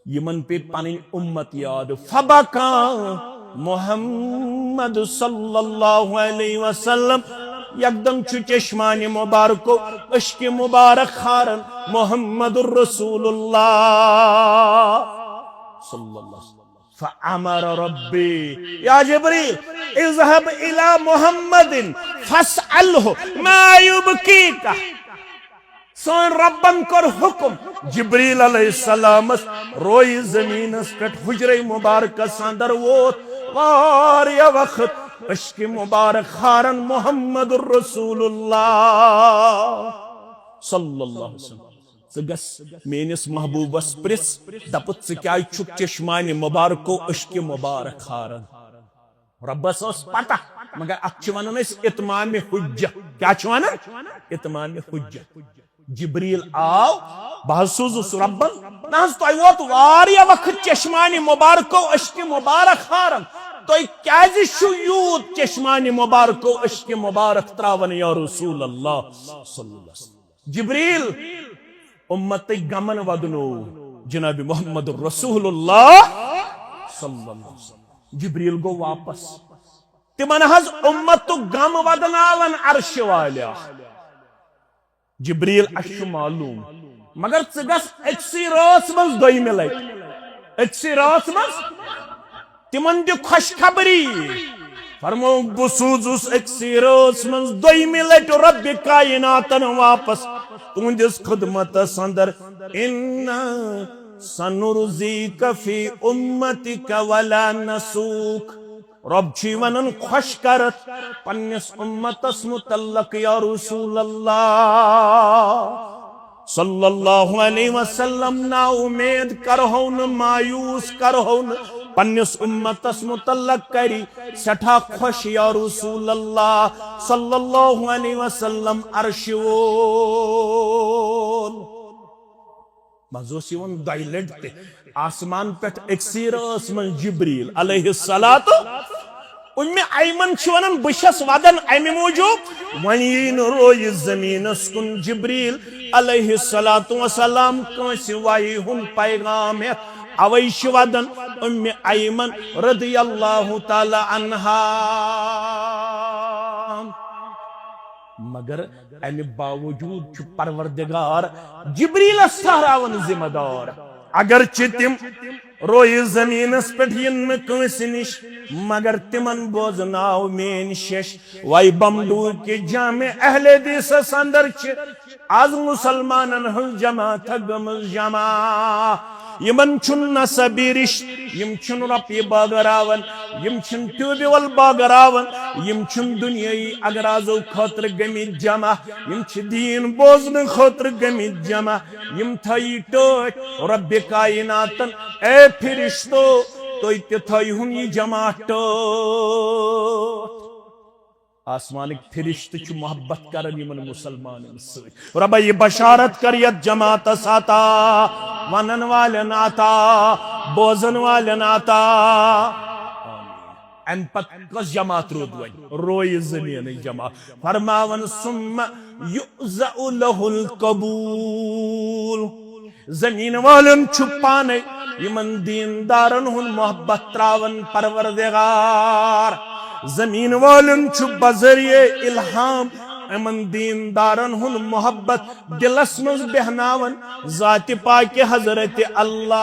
یِمن پیٚیہِ پنٕنۍ امت یاد۔ فبکا محمد صلی اللہ علیہ وسلم۔ یکدم چھُ چشمانِ مبارکو اشکِ مبارک خارن محمد رسول اللہ صلی اللہ علیہ وسلم۔ فامر ربی، یا جبریل، اذهب الی محمد فاسأله ما یبکیک۔ سٲنۍ رۄبن کوٚر حُکم، جبریل علیہ السلامس رویہِ زٔمیٖنس پٮ۪ٹھ حجرے مبارکس اندر ووت۔ واریاہ وقت اشکہِ مبارک خارن محمد رسول اللہ صلی اللہ علیہ وسلم۔ ژٕ گژھ میٲنِس محبوبس پرژھ، دپُتھ، ژٕ کیازِ چھُکھ چشمانِ مبارکو اشکہِ مبارک خارن؟ رۄبس ٲس پتہ، مگر اتھ چھِ ونان أسۍ اتمام حجت۔ کیٛاہ چھِ ونان؟ اتمام حجت۔ جبریل آو، بہٕ حظ سوٗزُس رۄبن۔ نہ حظ، تۄہہِ ووت واریاہ وقت چشمانِ مبارکو اشکہِ مبارک خارن، تُہۍ کیازِ چھِو یوٗت چشمانِ مبارکو اشکہِ مبارک تراوان یا رسول اللہ صلی اللہ علیہ وسلم؟ جبریل امتٕکۍ غمن ودنوو جناب محمد رسول اللہ صلی اللہ علیہ وسلم۔ جبریل گوٚو واپس۔ تِمن حظ امتُک غم ودناون عرشہِ والیا۔ جبریل، اسہِ چھُ معلوم، مگر ژٕ گژھ أکسٕے رٲژ منٛز دوٚیمہِ لٹہِ۔ أکسٕے رٲژ منٛز تِمن دِ خوشخبری۔ فرمووُکھ، بہٕ سوٗزُس أکسٕے رٲژ منٛز دوٚیمہِ لٹہِ رۄبِ کایناتن واپس تُہنٛدِس خدمتس اندر۔ انا سنرضیک فی امتک ولا نسوک۔ رۄب چھُے ونان، خۄش کرتھ پننِس امتس متعلق یا رسول اللہ صلی اللہ علیہ وسلم۔ نا امید کرہو نہٕ، مایوس کرہو نہٕ، پننِس امتس متعلق کری سٮ۪ٹھاہ خۄش یا رسول اللہ صلی اللہ علیہ وسلم عرشہِ وول۔ منٛز اوس یِوان دۄیہِ لٹہِ تہِ آسمان پٮ۪ٹھ أکسٕے رٲژ منٛز جبریل علیہ الصلوۃ۔ ام ایمن چھِ ونان، بہٕ چھَس ودان امہِ موٗجوٗب، وۄنۍ یی نہٕ رویہِ زٔمیٖنَس کُن جبریل علیہ الصلوۃ والسلام کٲنٛسہِ وحی ہُنٛد پیغام ہٮ۪تھ، اوے چھِ ودان ام ایمن رضی اللہ تعالی عنہا۔ مگر امہِ باوجود چھُ پروردگار جبریلس ٹھہراوان ذمہ دار۔ اگرچہ تِم رویہِ زمینس پٮ۪ٹھ یِن نہٕ کٲنٛسہِ نِش، مگر تِمن بوزناو میٲنۍ شیٚش۔ وے بمڈوٗر کہِ جامع اہل حدیثس اندر چھِ از مسلمانن ہٕنٛز جماعت گٔمٕژ جمع۔ یِمن چھُنہٕ نسبی رشتہٕ، یِم چھِنہٕ رۄپیہِ بٲگراوان، یِم چھِنہٕ ٹیوب ویل بٲگراوان، یِم چھِنہٕ دُنیٲیی اغراضو خٲطرٕ گٔمٕتۍ جمع، یِم چھِ دیٖن بوزنہٕ خٲطرٕ گٔمٕتۍ جمع۔ یِم تھٲیی ٹٲٹھۍ رۄبِ کایناتن، اے فرشتو، تُہۍ تہِ تھٲیہُن یہِ جمع ٹٲٹھۍ۔ آسمانٕکۍ فرشتہٕ چھِ محبت کران یِمن مسلمانن سۭتۍ۔ رۄبا، یہِ بشارت کر یتھ جماعتس عطا، ونن والٮ۪ن عطا، بوزن والٮ۪ن عطا۔ آمین۔ امہِ پتہٕ کۄس جماعت روٗد وۄنۍ؟ رویہِ زٔمیٖنٕچ جماعت۔ فرماوان، ثم یؤذن لہ القبول۔ زمین والن چھُ پانے یِمن دیندارن ہُنٛد محبت تراوان پروردگار۔ زمین والن چھُ بذریعہ الہام یِمن دیندارن ہُنٛد محبت دلس منٛز بیہناوان ذاتِ پاکِ حضرت اللہ۔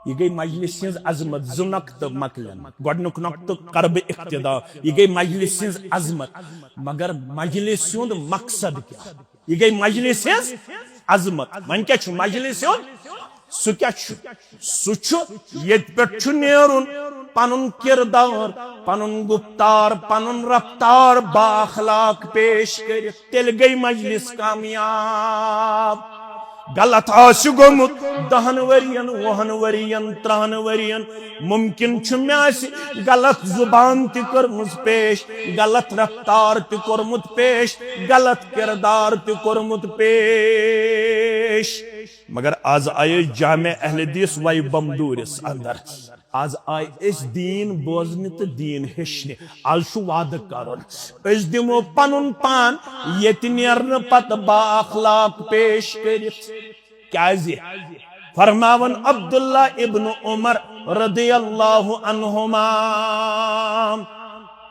یہِ گٔے مجلس ہٕنٛز عظمت، زٕ نۄقطہٕ مۄکلن۔ گۄڈٕنیُک نۄقطہٕ کرٕ بہٕ اقتدا، یہِ گٔے مجلس ہٕنٛز عظمت۔ مگر مجلس ہُنٛد مقصد کیٛاہ؟ یہِ گٔے مجلس ہٕنٛز عظمت۔ وۄنۍ کیٛاہ چھُ مجلس ہُنٛد؟ سُہ کیٛاہ چھُ؟ سُہ چھُ ییٚتہِ پٮ۪ٹھ چھُ نیرُن، پنُن کردار، پنُن گفتار، پنُن رفتار با اخلاق پیش کٔرِتھ، تیٚلہِ گٔے مجلس کامیاب۔ غلط آسہِ گوٚمُت دہن ؤرین، وُہن ؤرین، ترہن ؤرین، ممکن چھُ مےٚ آسہِ غلط زبان تہِ کٔرمٕژ پیش، غلط رفتار تہِ کوٚرمُت پیش، غلط کردار تہِ کوٚرمُت پیش۔ مگر از آیہِ جامع اہل حدیث وے بمدوٗرِس اندر۔ از آیہِ أسۍ دیٖن بوزنہِ تہٕ دیٖن ہیٚچھنہِ۔ از چھُ وعدٕ کرُن، أسۍ دِمو پنُن پان ییٚتہِ نیرنہٕ پتہٕ با اخلاق پیش کٔرِتھ۔ کیازِ؟ فرماوان عبداللہ ابن عمر رضی اللہ عنہما،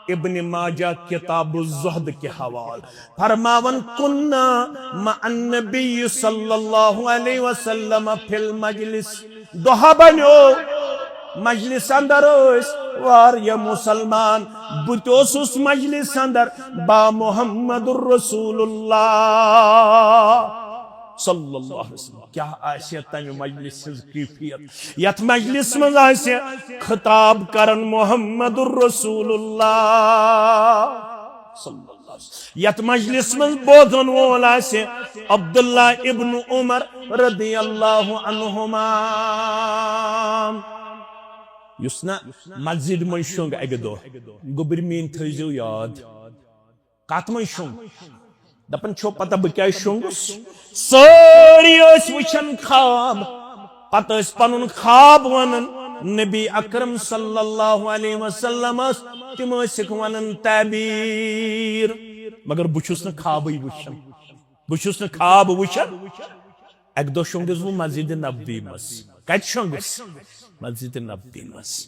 ابن ماجہ کتاب الزہد کہِ حوالہٕ، فرماوان، کنا مع النبی صلی اللہ علیہ وسلم فی المجلس۔ دۄہہ بنیو مجلس اندر ٲسۍ واریاہ مسلمان، بہٕ تہِ اوسُس مجلس اندر با محمد رسول اللہ صلی اللہ علیہ وسلم۔ کیٛاہ آسہِ تمہِ مجلس ہٕنٛز کیفیت؟ یتھ مجلس منٛز آسہِ خطاب کران محمد رسول اللہ صلی اللہ علیہ وسلم۔ یتھ مجلس منٛز بوزن وول آسہِ عبداللہ ابن عمر رضی اللہ عنہما۔ یُس نہ مسجد منٛز شۄنٛگ اکہِ دۄہ، گوٚبرۍ میٲنۍ تھٲیزیو یاد۔ کتھ منٛز شۄنٛگ؟ دپان چھو پتہ بہٕ کیازِ شۄنٛگُس؟ سٲری ٲسۍ وٕچھان خواب، پتہٕ ٲسۍ پنُن خواب ونان۔ نبی اکرم صلی اللہ علیہ وسلمس تِم ٲسِکھ ونان تعبیر، مگر بہٕ چھُس نہٕ خوابٕے وٕچھان، بہٕ چھُس نہٕ خواب وٕچھان۔ اکہِ دۄہ شۄنٛگُس بہٕ مسجد نبوی منٛز۔ کتہِ شۄنٛگُس؟ مسجد نبوی منٛز۔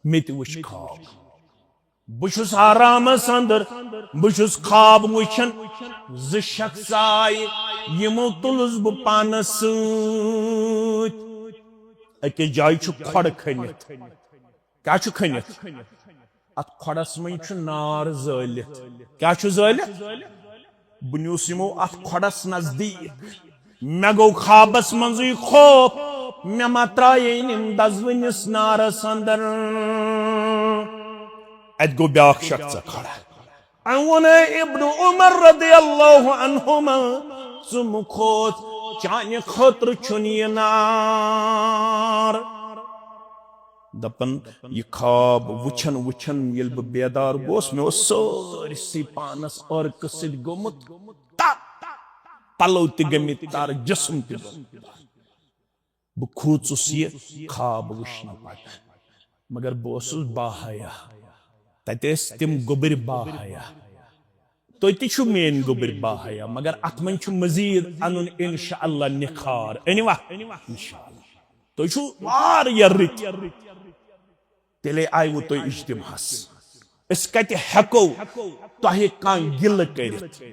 مےٚ تہِ وٕچھ خواب۔ بہٕ چھُس آرامس اندر، بہٕ چھُس خواب وٕچھان، زٕ شخص آیہِ، یِمو تُلُس بہٕ پانس سۭتۍ۔ أکِس جایہِ چھُ کھۄڈٕ کھٔنِتھ۔ کیٛاہ چھُ کھٔنِتھ؟ اتھ کھۄڈس منٛز چھُ نار زٲلِتھ۔ کیٛاہ چھُ زٲلِتھ؟ بہٕ نیوٗس یِمو اتھ کھۄڈس نزدیٖک۔ مےٚ گوٚو خوابس منٛزٕے خوف، مےٚ ما ترٛایَن یِم دزوٕنِس نارس اندر۔ اتہِ گوٚو بیٛاکھ شخص کھڑا۔ أمۍ ووٚن، "اے ابن عمر رضی اللہ عنہما، ژٕ مہٕ کھوژ، چانہِ خٲطرٕ چھُنہٕ یہِ نار۔" دپان، یہِ خواب وٕچھان وٕچھان ییٚلہِ بہٕ بیدار گوس، مےٚ اوس سٲرسٕے پانس عرقہٕ سۭتۍ گوٚمُت تر، پلو تہِ گٔمٕتۍ تر، جسم تہِ گوٚمُت تر۔ بہٕ کھوٗژُس یہِ خواب وٕچھنہٕ پتہٕ۔ مگر بہٕ اوسُس باحیا۔ تتہِ ٲسۍ تِم گوٚبٕرۍ باحیا۔ تُہۍ تہِ چھِو میٲنۍ گوٚبٕرۍ باحیا، مگر اتھ منٛز چھُ مزید انُن انشاءاللہ نکھار۔ أنِوا؟ انشاءاللہ۔ تُہۍ چھِو واریاہ رٕتۍ۔ تیٚلے آیوٕ تُہۍ اجتماعس۔ أسۍ کتہِ ہٮ۪کو تۄہہِ کانٛہہ گِلہٕ کٔرِتھ؟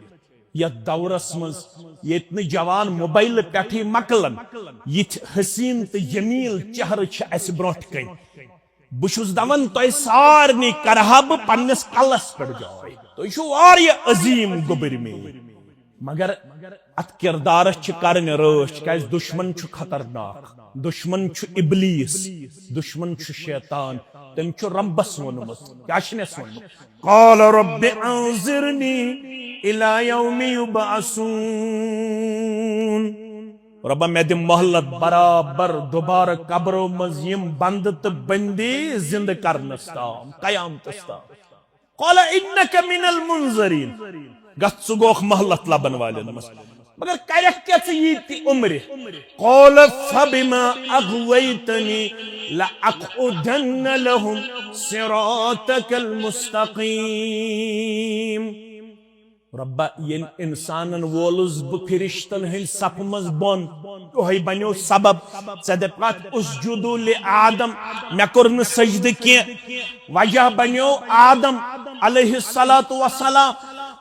یتھ دورس منٛز ییٚتہِ نہٕ جوان موبایلہٕ پٮ۪ٹھٕے مۄکلن، یِتھۍ حسین تہٕ جمیل چہرٕ چھِ اسہِ برونٛٹھ کنہِ۔ بہٕ چھُس دپان، تۄہہِ سارنٕے کرٕ ہا بہٕ پننِس کلس پٮ۪ٹھ جاے۔ تُہۍ چھِو واریاہ عظیم گوٚبٕرۍ میٲنۍ۔ مگر اتھ کردارس چھِ کرٕنۍ رٲچھ، کیازِ دشمن چھُ خطرناک۔ دشمن چھُ ابلیس، دشمن چھُ شیطان۔ تٔمۍ چھُ ربس ووٚنمُت، کیٛاہ چھُنس ووٚنمُت؟ قال رب انظرنی الی یوم یبعثون۔ رۄبا، مےٚ دِ مۄہلت، برابر دوبارٕ قبرو منٛز یِم بندٕ تہٕ بندی زندٕ کرنس تام، قیامتس تام۔ قال انک من المنظرین۔ گژھ، ژٕ گوکھ مۄہلت لبن والٮ۪ن منٛز۔ مگر کرکھ کیٛاہ ژٕ ییٖتہِ عمرِ؟ قال فبما اغویتنی لاقعدن لهم صراطک المستقیم۔ رۄبا، ییٚلہِ انسانن وولُس بہٕ فرشتن ہٕنٛدِ صفہٕ منٛز بۄن، یِہوٚے بنیو سبب، ژےٚ دپکھ اسجدوا لآدم، مےٚ کوٚر نہٕ سجدٕ کینٛہہ۔ وجہ بنیو آدم علیہ الصلوۃ والسلام۔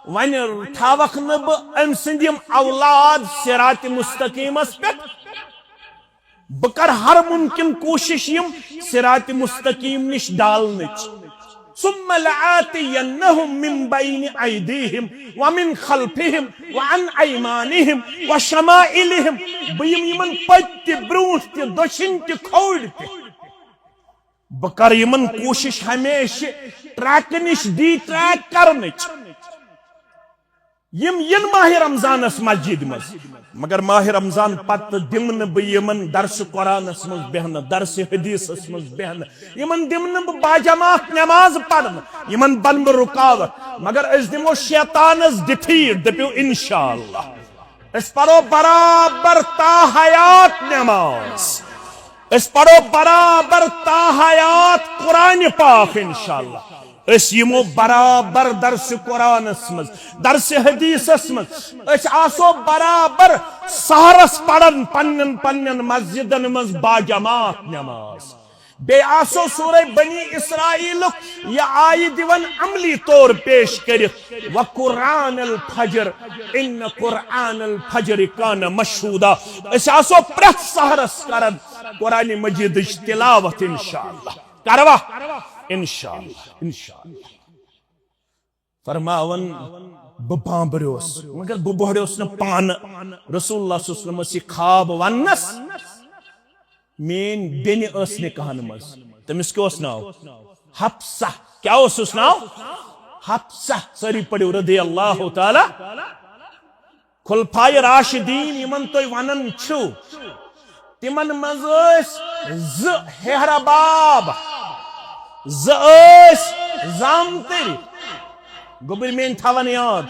وۄنۍ تھاوکھ نہٕ بہٕ أمۍ سٕنٛدۍ یِم اولاد صراط مستقیمس پٮ۪ٹھ۔ بہٕ کرٕ ہر ممکن کوٗشش یِم صراط مستقیم نِش ڈالنٕچ۔ ثم لآتینہم من بین ایدیہم ومن خلفہم وعن ایمانہم وشمائلہم۔ بہٕ یِمہٕ یِمن پٔتۍ تہِ، برونٛٹھ تہِ، دٔچھِنۍ تہِ، کھووٕرۍ تہِ۔ بہٕ کرٕ یِمن کوٗشش ہمیشہِ ٹریکہٕ نِش ڈی ٹریک کرنٕچ۔ یِم یِن ماہِ رمضانس مسجد منٛز، مگر ماہِ رمضان پتہٕ دِمہٕ نہٕ بہٕ یِمن درس قرآنس منٛز بیہنہٕ، درس حدیثس منٛز بیہنہٕ، یِمن دِمہٕ نہٕ بہٕ باجماعت نماز پرنہٕ، یِمن بنہٕ بہٕ رکاوٹ۔ مگر أسۍ دِمو شیطانس ڈِفیٖٹ، دٔپِو انشاءاللہ۔ أسۍ پرو برابر تا حیات نماز۔ أسۍ پرو برابر تا حیات قرآن پاک انشاءاللہ۔ أسۍ یِمو برابر درس قرآنس منٛز، درس حدیثس منٛز۔ أسۍ آسو برابر سحرس پران پننٮ۪ن پننٮ۪ن مسجدن منٛز باجماعت نماز۔ بیٚیہِ آسو سورہ بنی اسرائیلُک یہِ آیہِ دِوان عملی طور پیش کٔرِتھ، "وقرآن الفجر، ان قرآن الفجر کان مشہودا"۔ أسۍ آسو پرٛٮ۪تھ سحرس کران قرآن مجیدٕچ تلاوت انشاءاللہ۔ کروا؟ انشاءاللہ، انشاءاللہ۔ فرماوان، بہٕ بامبریوس، مگر بہٕ بوہڑیوس نہٕ پانہٕ۔ رسول اللہ صلی اللہ علیہ وسلم ٲس یہِ خواب وننس، میٲنۍ بیٚنہِ ٲس نکاحن منٛز۔ تٔمِس کیٛاہ اوس ناو؟ حفصہ۔ کیٛاہ اوسُس ناو؟ حفصہ۔ سٲری پٔرِو رضی اللہ تعالی۔ خلفائے راشدین یِمن تُہۍ ونان چھِو، تِمن منٛز ٲسۍ زٕ ہیہرباب، زٕ ٲسۍ زامتٕرۍ۔ گوٚبٕرۍ میٲنۍ تھاوان یاد،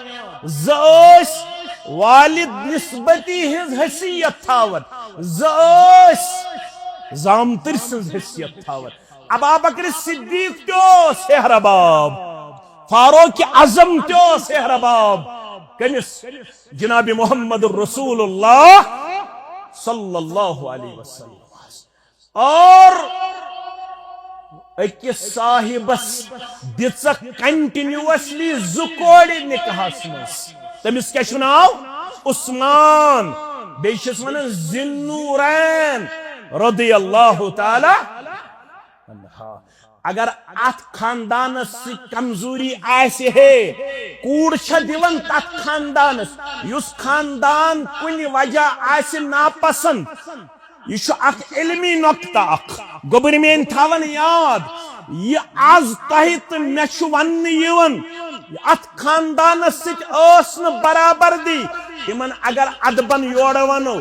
زٕ ٲسۍ والد نسبتی ہٕنٛز حیثیت تھاوان، زٕ ٲسۍ زامتٕرۍ سٕنٛز حیثیت تھاوان۔ ابابکر صدیق تہِ اوس ہیہرباب، فاروق اعظم تہِ اوس ہیہرباب۔ کٔمِس؟ جناب محمد رسول اللہ صلی اللہ علیہ وسلم۔ اور أکِس صاحبس دِژکھ کنٹینیوسلی زٕ کورِ نکاحس منٛز۔ تٔمِس کیٛاہ چھُ ناو؟ عثمان۔ بیٚیہِ چھِس ونان ذی النورین رضی اللہ تعالی عنہا۔ اگر اتھ خاندانس سۭتۍ کمزوری آسہِ ہے، کوٗر چھےٚ دِوان تتھ خاندانس، یُس خاندان کُنہِ وجہ آسہِ ناپسند۔ یہِ چھُ اکھ علمی نۄقطہٕ اکھ۔ گوٚبٕرۍ میٲنۍ تھاوان یاد، یہِ از تۄہہِ تہٕ مےٚ چھُ وننہٕ یِوان، اتھ خاندانس سۭتۍ ٲس نہٕ برابردی۔ تِمن اگر ادبن یورٕ ونو،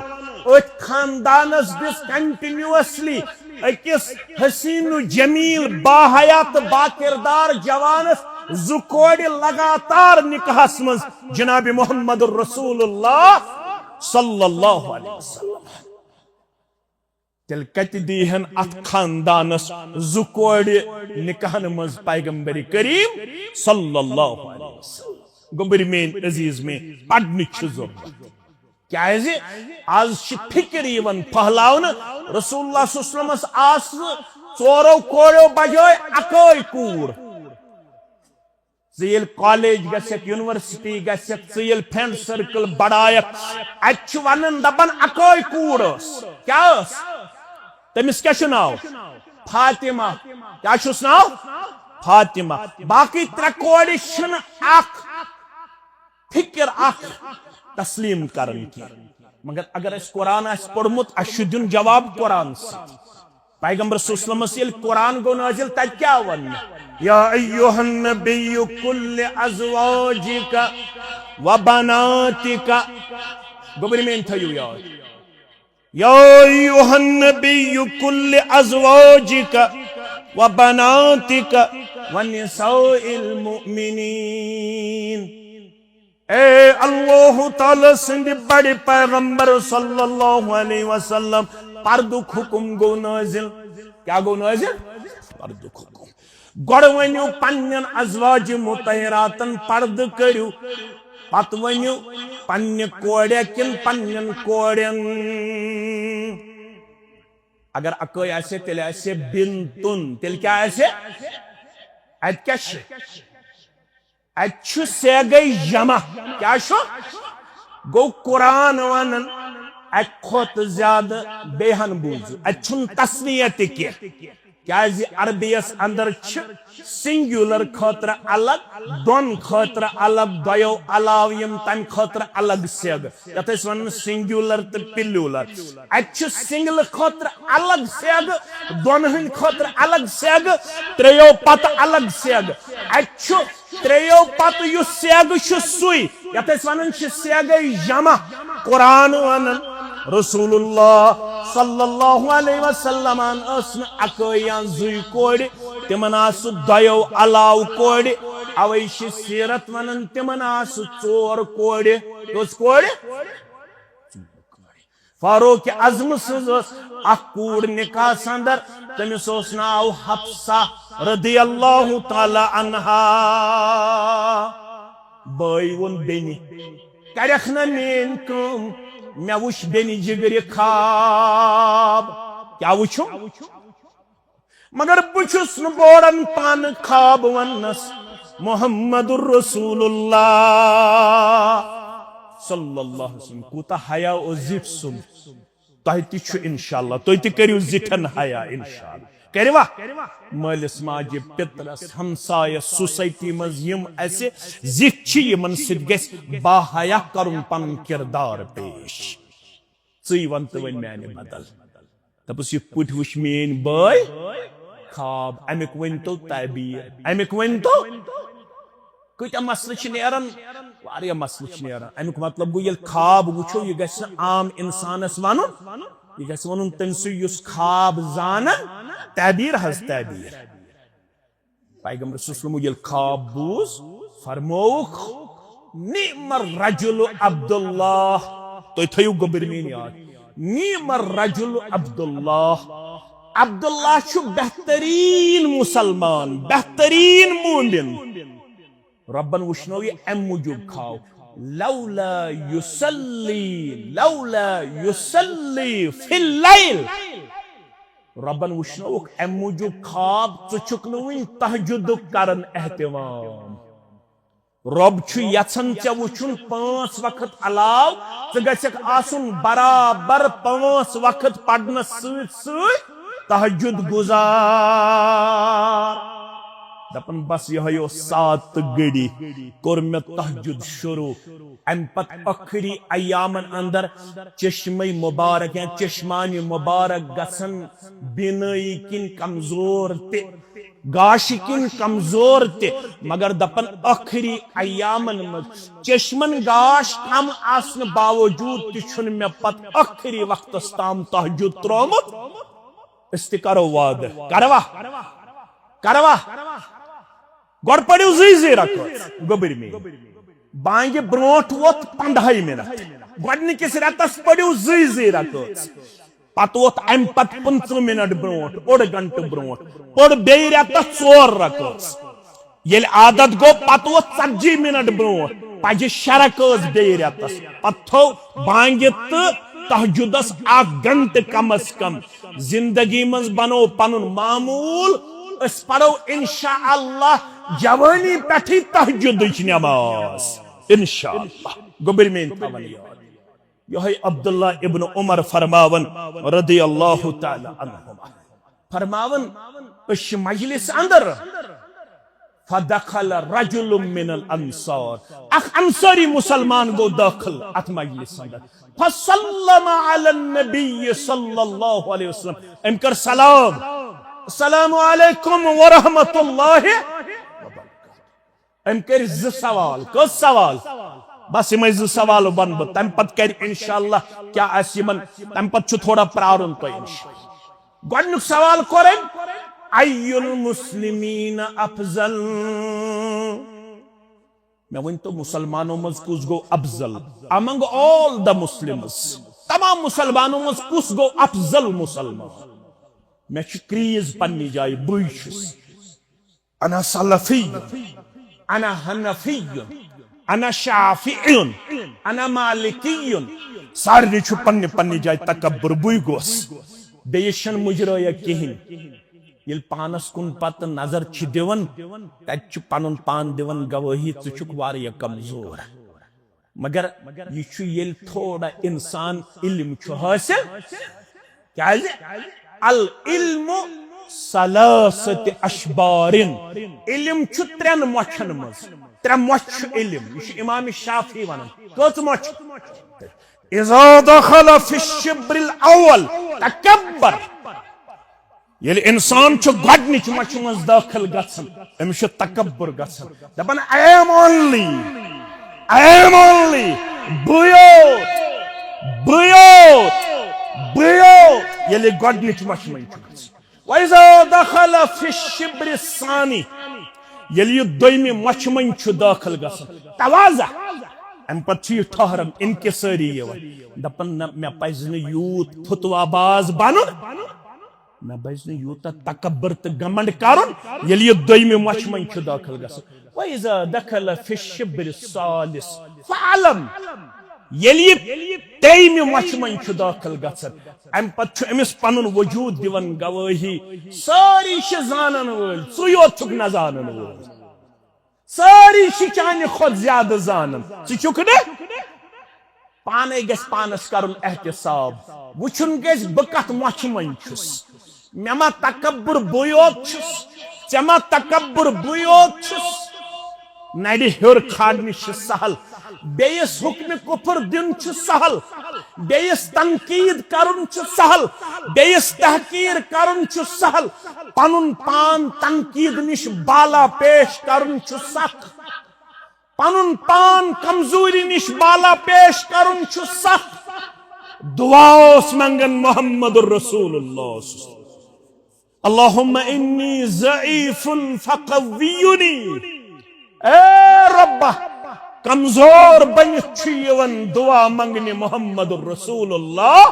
أتھۍ خاندانس دِژ کنٹینیوسلی أکِس حسین و جمیل، باحیا تہٕ باکردار جوانس زٕ کورِ لگاتار نکاحس منٛز جناب محمد رسول اللہ صلی اللہ علیہ وسلم۔ تیٚلہِ کتہِ دی ہن اتھ خاندانس زٕ کورِ نکاحن منٛز پیغمبر کریم صلی اللہ علیہ وسلم؟ گوٚبرۍ میٲنۍ عزیز، مےٚ پرنٕچ چھِ ضروٗرت۔ کیازِ؟ از چھِ فکر یِوان پھٔہلاونہٕ، رسول اللہ صلی اللہ علیہ وسلمس آسہٕ ژورو کوریو بجٲے اکٲے کوٗر۔ ژٕ ییٚلہِ کالج گژھکھ، یونیورسٹی گژھکھ، ژٕ ییٚلہِ فرینڈ سرکل بڑایکھ، اتہِ چھِ ونان، دپان، اکٲے کوٗر ٲس۔ کیٛاہ ٲس؟ تٔمِس کیٛاہ چھُ ناو؟ فاطمہ۔ کیٛاہ چھُس ناو؟ فاطمہ۔ باقٕے ترٛےٚ کورِ چھِنہٕ اکھ فکر، اکھ تسلیم کران کینٛہہ۔ مگر اگر اسہِ قرآن آسہِ پوٚرمُت، اسہِ چھُ دیُن جواب قرآن سۭتۍ۔ پیغمبر صلی اللہ علیہ وسلمس ییٚلہِ قرآن گوٚو نازل، تتہِ کیٛاہ وننہٕ؟ یا ایھا النبی کل ازواجک و بناتک۔ گوٚبرۍ میٲنۍ تھٲیِو یاد۔ یا ایھا النبی کل ازواجک و بناتک و نساء المؤمنین۔ اے اللہ تعالیٰ سٕنٛدِ بڑِ پیغمبر صلی اللہ علیہ وسلم، پردُک حکم گوٚو نٲزِل۔ کیٛاہ گوٚو نٲزِل؟ پردُک حکم۔ گۄڈٕ ؤنِو پننٮ۪ن ازواج مطہراتن پردٕ کٔرِو، پتہٕ ؤنِو پننہِ کورِ کِنہٕ پننٮ۪ن کورٮ۪ن۔ اگر اکٲے آسہِ، تیٚلہِ آسہِ بنتن، تیٚلہِ کیٛاہ آسہِ؟ اتہِ کیٛاہ چھِ؟ اتہِ چھُ صیغہ جمع۔ کیٛاہ چھُ؟ گوٚو قرآن ونان، اکہِ کھۄتہٕ زیادٕ بیٚیہِ ہن بوٗزِو۔ اتہِ چھُنہٕ تثنیہ تہِ کینٛہہ۔ کیٛازِ عربی یس اندر چھِ سنگیولر خٲطرٕ الگ، دۄن خٲطرٕ الگ، دۄیو علاوٕ یِم تمہِ خٲطرٕ الگ صیغہٕ۔ یتھ أسۍ ونان سنگیولر تہٕ پلیولر۔ اتہِ چھُ سنگلہٕ خٲطرٕ الگ صیغہٕ، دۄن ہٕنٛدِ خٲطرٕ الگ صیغہٕ، ترٛیٚیو پتہٕ الگ صیغہٕ۔ اتہِ چھُ ترٛیٚیو پتہٕ یُس صیغہٕ چھُ سُے، یتھ أسۍ ونان چھِ صیغہ جمع۔ قرآن ونان، رسول اللہ صلی اللہ علیہ وسلمن ٲس نہٕ اکٲے یا زٕے کورِ، تِمن آسہٕ دۄیو علاوٕ کورِ۔ اوے چھِ سیرت ونان، تِمن آسہٕ ژور کورِ۔ کٔژ کورِ؟ فاروق اعظم سٕنٛز ٲس اکھ کوٗر نکاحس اندر، تٔمِس اوس ناو حفصہ رضی اللہ تعالیٰ عنہا۔ بٲے ووٚن بیٚنہِ، کرکھ نہ میٲنۍ کٲم، مےٚ وُچھ بیٚنہِ جگرِ خواب۔ کیٛاہ وُچھُم؟ مگر بہٕ چھُس نہٕ بوران پانہٕ خواب وننس۔ محمد رسول اللہ صلی اللہ علیہ وسلم، کوٗتاہ حیا اوس زِٹھۍ سُنٛد۔ تۄہہِ تہِ چھُ انشاءاللہ، تُہۍ تہِ کٔرِو زِٹھٮ۪ن حیا انشاءاللہ۔ کٔرِوا؟ مٲلِس ماجہِ، پِترس، ہمسایس، سوسایٹی منٛز یِم اسہِ زِٹھۍ چھِ، یِمن سۭتۍ گژھِ با حیا کرُن پنُن کردار پیش۔ ژٕے وَن تہٕ وۄنۍ میانہِ بدل۔ دَپُس، یِتھ پٲٹھۍ وٕچھ میٲنۍ بٲے خواب، اَمیُک ؤنۍ تو تعبیٖر، اَمیُک ؤنۍ تو۔ کۭتیٛاہ مسلہٕ چھِ نیران، واریاہ مسلہٕ چھِ نیران۔ اَمیُک مطلب گوٚو، ییٚلہِ خواب وٕچھو، یہِ گژھِ نہٕ عام اِنسانَس وَنُن، یہِ گژھِ وَنُن تٔمۍ سُے یُس خواب زانان، تعبیٖر حظ تعبیٖر۔ پیغمبر صلی اللہ علیہ وسلم ییٚلہِ خواب بوٗز، فرمووُکھ، "نعم الرجل عبداللہ"۔ تُہۍ تھٲیِو گوٚبٕرۍ میٲنۍ یاد، "نعم الرجل عبداللہ"۔ عبداللہ چھُ بہتریٖن مُسلمان، بہتریٖن مومن۔ رۄبن وٕچھنو یہِ اَمہِ موٗجوٗب خواب، "لولا یصلی، لولا یصلی فی اللیل"۔ رۄبن وٕچھنووُکھ اَمہِ موٗجوٗب خواب، ژٕ چھُکھ نہٕ وٕنہِ تہجدُک کران اہتمام۔ رۄب چھُ یژھان ژےٚ وٕچھُن پانٛژھ وقت علاوٕ، ژٕ گژھکھ آسُن برابر پانٛژھ وقت پرنس سۭتۍ سۭتۍ تہجد گزار۔ دپان، بس یہے اوس ساعت تہٕ گھڑی، کوٚر مےٚ تہجد شروع۔ امہِ پتہٕ ٲخری ایامن اندر چشمے مبارک یا چشمانِ مبارک گژھن بینٲیی کِنۍ کمزور تہِ، گاشہِ کِنۍ کمزور تہِ، مگر دپان ٲخری ایامن منٛز چشمن گاش کم آسنہٕ باوجود تہِ چھُنہٕ مےٚ پتہٕ ٲخری وقتس تام تہجد ترٛوومُت۔ أسۍ تہِ کرو وعدٕ، کروا؟ کروا؟ گۄڈٕ پٔرِو زٕے زٕے رکٲژ، گوٚبٕرۍ میٲنۍ۔ بانگہِ برونٹھ ووت پندہے منٹ۔ گۄڈنِکِس رٮ۪تس پٔرِو زٕے زٕے رکٲژ۔ پتہٕ ووٚتھ امہِ پتہٕ پٕنٛژٕہ منٹ برونٛٹھ، اوٚڑ گنٹہٕ برونٛٹھ، پٔر بیٚیہِ رٮ۪تس ژور رکٲژ۔ ییٚلہِ عادت گوٚو، پتہٕ ووٚتھ ژتجی منٹ برونٛٹھ، پجہِ شےٚ رکٲژ بیٚیہِ رٮ۪تس۔ پتہٕ تھوٚو بانگہِ تہٕ تہجدس اکھ گنٹہٕ کم از کم۔ زندگی منٛز بنوو پنُن معمول، أسۍ پرو انشاءاللہ جوانی پٮ۪ٹھٕے تہجدٕچ نماز۔ انشاءاللہ۔ گوٚبرۍ میٲنۍ تھاوان یاد۔ یہے عبداللہ ابن عمر فرماون رضی اللہ تعالی عنہما، فرماون، أسۍ چھِ مجلس اندر، فدخل رجل من الانصار، اکھ انصاری مسلمان گوٚو داخل اتھ مجلس اندر، فسلم علی النبی صلی اللہ علیہ وسلم، أمۍ کٔر سلام، السلام علیکم ورحمۃ اللہ وبرکاتہ۔ أمۍ کٔرۍ زٕ سوال۔ کٔژ سوال؟ بس یِمے زٕ سوال وَنہٕ بہٕ، تَمہِ پتہٕ کَرِ انشاءاللہ کیٛاہ آسہِ یِمن، تَمہِ پتہٕ چھُ تھوڑا پرارُن تۄہہِ انشاءاللہ۔ گۄڈٕنیُک سوال کوٚر أمۍ، ای المسلمین افضل؟ مےٚ ؤنۍ تو، مسلمانو منٛز کُس گوٚو افضل؟ Among all the Muslims، تمام مسلمانو منٛز کُس گوٚو افضل مسلمان؟ مےٚ چھِ کریز پننہِ جایہِ، بٕے چھُس۔ انا سلفی، انا حنفی، انا شافعی، انا مالکی۔ سارنٕے چھُ پننہِ پننہِ جایہِ تکبر، بٕے گوٚس۔ بیٚیِس چھَنہٕ مُجرٲیہ کِہیٖنۍ۔ ییٚلہِ پانس کُن پتہٕ نظر چھِ دِوان، تتہِ چھُ پنُن پان دِوان گوٲہی، ژٕ چھُکھ واریاہ کمزور۔ مگر یہِ چھُ ییٚلہِ تھوڑا انسان علم چھُ حٲصِل، کیازِ؟ العلم ثلاثت اشبارن، علم چھُ ترٛٮ۪ن مۄچھن منٛز، ترٛےٚ مۄچھ چھُ علم۔ یہِ چھُ امام شافعی ونان۔ کٔژ مۄچھ؟ اذا دخل فی الشبر الاول تکبر۔ ییٚلہِ انسان چھُ گۄڈنِچ مۄچھِ منٛز دٲخل گژھان، أمِس چھُ تکبر گژھان، دپان، I am only، I am only، بٕے یوت، بٕے یوت، بٕے یوت۔ ییٚلہِ گۄڈنِچ مۄچھِ منٛز چھُ گژھان، وَإِذَا دَخَلَ فِي الشِّبْرِ الثَّانِي، ییٚلہِ یہِ دوٚیمہِ مۄچھِ منٛز چھُ دٲخل گژھان، تواضع، امہِ پتہٕ چھُ یہِ ٹھہران، انکسٲری یِوان، دپان، نہ، مےٚ پزِ نہٕ یوٗت فتویٰ باز بنُن، مےٚ پزِ نہٕ یوٗتاہ تکبر تہٕ گمنڈ کرُن۔ ییٚلہِ یہِ دوٚیمہِ مۄچھِ منٛز چھُ دٲخل گژھان، وَإِذَا دَخَلَ فِي الشِّبْرِ الثَّالِثِ فَاعْلَمْ، ییٚلہِ یہِ ترٛیٚیِمہِ مۄچھِ منٛز چھُ دٲخل گژھان، امہِ پتہٕ چھُ أمِس پنُن وجود دِوان گوٲہی، سٲری چھِ زانن وٲلۍ، ژٕے یوت چھُکھ نہ زانن وول۔ سٲری چھِ چانہِ کھۄتہٕ زیادٕ زانان، ژٕ چھُکھ نہٕ۔ پانے گژھِ پانس کرُن احتساب، وٕچھُن گژھِ بہٕ کتھ مۄچھِ منٛز چھُس۔ مےٚ ما تکبر بٕے یوت چھُس؟ ژےٚ ما تکبر بٕے یوت چھُس؟ نرِ ہیوٚر کھالنہِ چھِ سہل، بیٚیِس حُکمِ کُفر دیُن چھُ سہل، بیٚیِس تنقیٖد کرُن چھُ سہل، بیٚیِس تحقیٖر کرُن چھُ سہل، پنُن پان تنقیٖد نِش بالا پیش کرُن چھُ سخ۔ پنُن پان کمزوری نِش بالا پیش کرُن چھُ سخ۔ دعا اوس منگان محمد رسول اللہ صلی اللہ علیہ وسلم، اللہم انی ضعیف فقوینی۔ اے ربا، کمزور بنِتھ چھُ یِوان دعا منگنہِ محمد رسول اللہ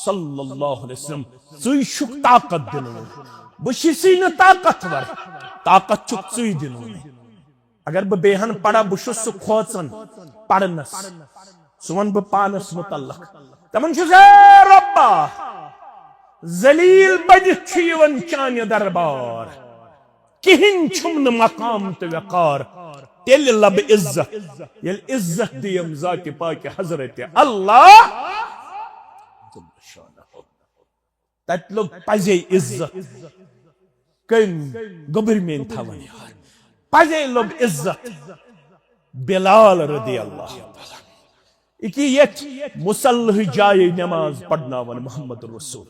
صلی اللہ علیہ وسلم۔ ژٕے چھُکھ طاقت دِنہٕ وول، بہٕ چھُسٕے نہٕ طاقتور، طاقت چھُکھ ژٕے دِنہٕ وول۔ اگر بہٕ بیٚیہِ ہن پرٕ، بہٕ چھُس سُہ کھوژان پرنس۔ سُہ ونہٕ بہٕ پانس متعلق۔ دپان چھُس، اے ربا، ذلیل بٔنِتھ چھُ یِوان چانہِ دربار۔ کِہیٖنۍ چھُم نہٕ مقام تہٕ وقار۔ تیٚلہِ لبہٕ عزت، ییٚلہِ عزت دِیم ذاتِ پاکہِ حضرت اللہ۔ تتہِ لوٚب پزے عزت۔ کٔمۍ؟ گوٚبرۍ میٲنۍ تھاوان یاد۔ پزے لوٚب عزت بلال رضی اللہ تعالیٰ عنہ۔ یہِ کہِ یتھ مصلح جایہِ نماز پرناوان محمد رسول۔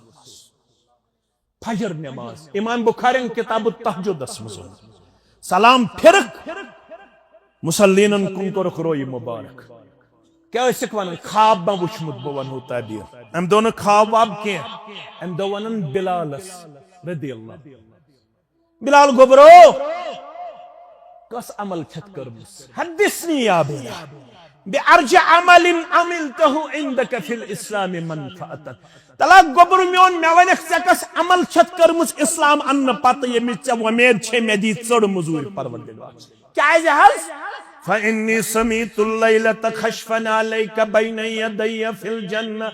فجر نماز۔ امام بخارین کتاب التہجدس منٛز۔ سلام پھرکھ، مصلینن کُن کوٚرُکھ روی مبارک۔ کیٛاہ ٲسِکھ ونان؟ خواب ما وُچھمُت بہٕ ونہو تعبیر۔ أمۍ دوٚپ نہٕ خواب واب کینٛہہ، أمۍ دوٚپ ونان بلالس رضی اللہ۔ بلال گوٚبرو، کۄس عمل چھتھ کٔرمٕژ؟ حدثنی یا بلال۔ بأرجى عمل عملته عندك في الإسلام منفعة۔ تلا گوٚبرو میون، مےٚ ونکھ ژےٚ کس عمل چھتھ کٔرمٕژ اسلام اننہٕ پتہٕ، ییٚمِچ ژےٚ وۄمید چھے مےٚ دی ژٔڑ مٔزوٗرۍ پروردگار۔ کیازِ حظ؟ فإني سمعت الليلة خشفا عليك بين يدي في الجنة۔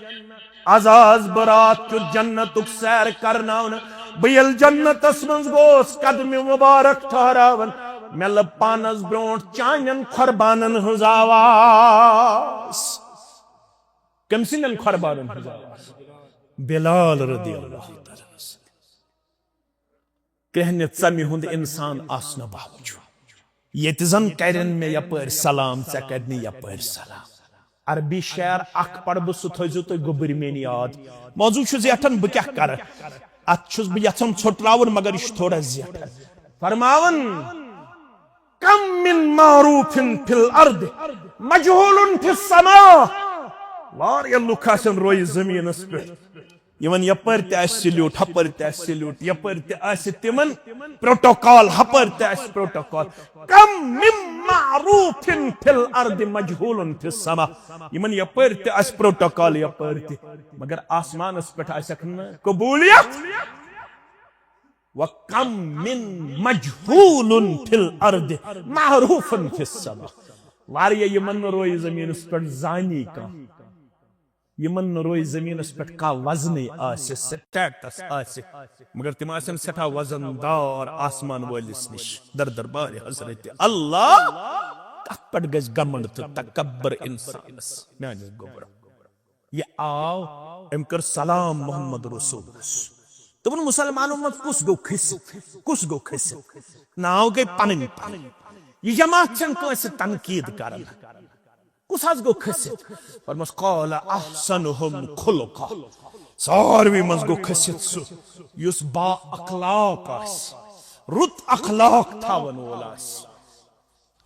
از آس بہٕ راتھ کیُتھ جنتُک سیر کرناونہٕ۔ بہٕ ییٚلہِ جنتس منٛز گوس، قدمہِ مبارک ٹھہراوان، مےٚ لٔب پانس برونٛٹھ چانٮ۪ن قربانن ہٕنٛز آواز۔ کٔمۍ سٕنٛدٮ۪ن قربانن ہٕنٛز آواز؟ بلال رضی اللہ تعالیٰ عنہ سٕنٛدِ۔ کرٛہنہِ ژمہِ ہُنٛد انسان آسنہٕ باوجود، ییٚتہِ زن کرن مےٚ یپٲرۍ سلام، ژےٚ کرِ نہٕ یپٲرۍ سلام۔ عربی شعر اکھ پرٕ بہٕ، سُہ تھٲیزیو تُہۍ گوٚبٕرۍ میٲنۍ یاد۔ موضوع چھُ زیٹھان، بہٕ کیٛاہ کرٕ؟ اتھ چھُس بہٕ یژھان ژھۄٹراوُن، مگر یہِ چھُ تھوڑا زیٹھان۔ فرماوان، کم من معروف فی الارض مجہول فی السماء۔ واریاہ لُکھ آسن رویہِ زٔمیٖنس پٮ۪ٹھ، یِمن یپٲرۍ تہِ آسہِ سلیوٹ، ہپٲرۍ تہِ آسہِ سلیوٹ، یپٲرۍ تہِ آسہِ تِمن پروٹوکال، ہپٲرۍ تہِ آسہِ پروٹوکال۔ کم من معروف فی الارض مجہول فی السماء۔ یِمن یپٲرۍ تہِ آسہِ پروٹوکال، یپٲرۍ تہِ، مگر آسمانس پٮ۪ٹھ آسٮ۪کھ نہٕ قبولیت۔ وکم من مجہول فی الارض معروف فی السماء۔ واریاہ یِمن نہٕ رویہِ زٔمیٖنس پٮ۪ٹھ زانی کانٛہہ، یِمن نہٕ رویہِ زٔمیٖنس پٮ۪ٹھ کانٛہہ وزنٕے آسہِ، سٹیٹس آسہِ، مگر تِم آسن سٮ۪ٹھاہ وزن دار آسمان وٲلِس نِش، در دربارِ حضرت اللہ۔ کتھ پٮ۪ٹھ گژھِ گمنڈ تہٕ تکبر انسانس؟ میانہِ گوٚبرو، یہِ آو، أمۍ کٔر سلام محمد رسولس۔ دوٚپُن، مسلمانو منٛز کُس گوٚو کھٔسِتھ؟ کُس گوٚو کھٔسِتھ؟ ناو گٔے پنٕنۍ پنٕنۍ۔ یہِ جماعت چھنہٕ کٲنٛسہِ تنقید کران۔ کُس حظ گوٚو کھٔسِتھ؟ فرموس، قال احسنهم خلقا۔ ساروی منٛز گوٚو کھٔسِتھ سُہ یُس با اخلاق آسہِ، رُت اخلاق تھاون وول آسہِ۔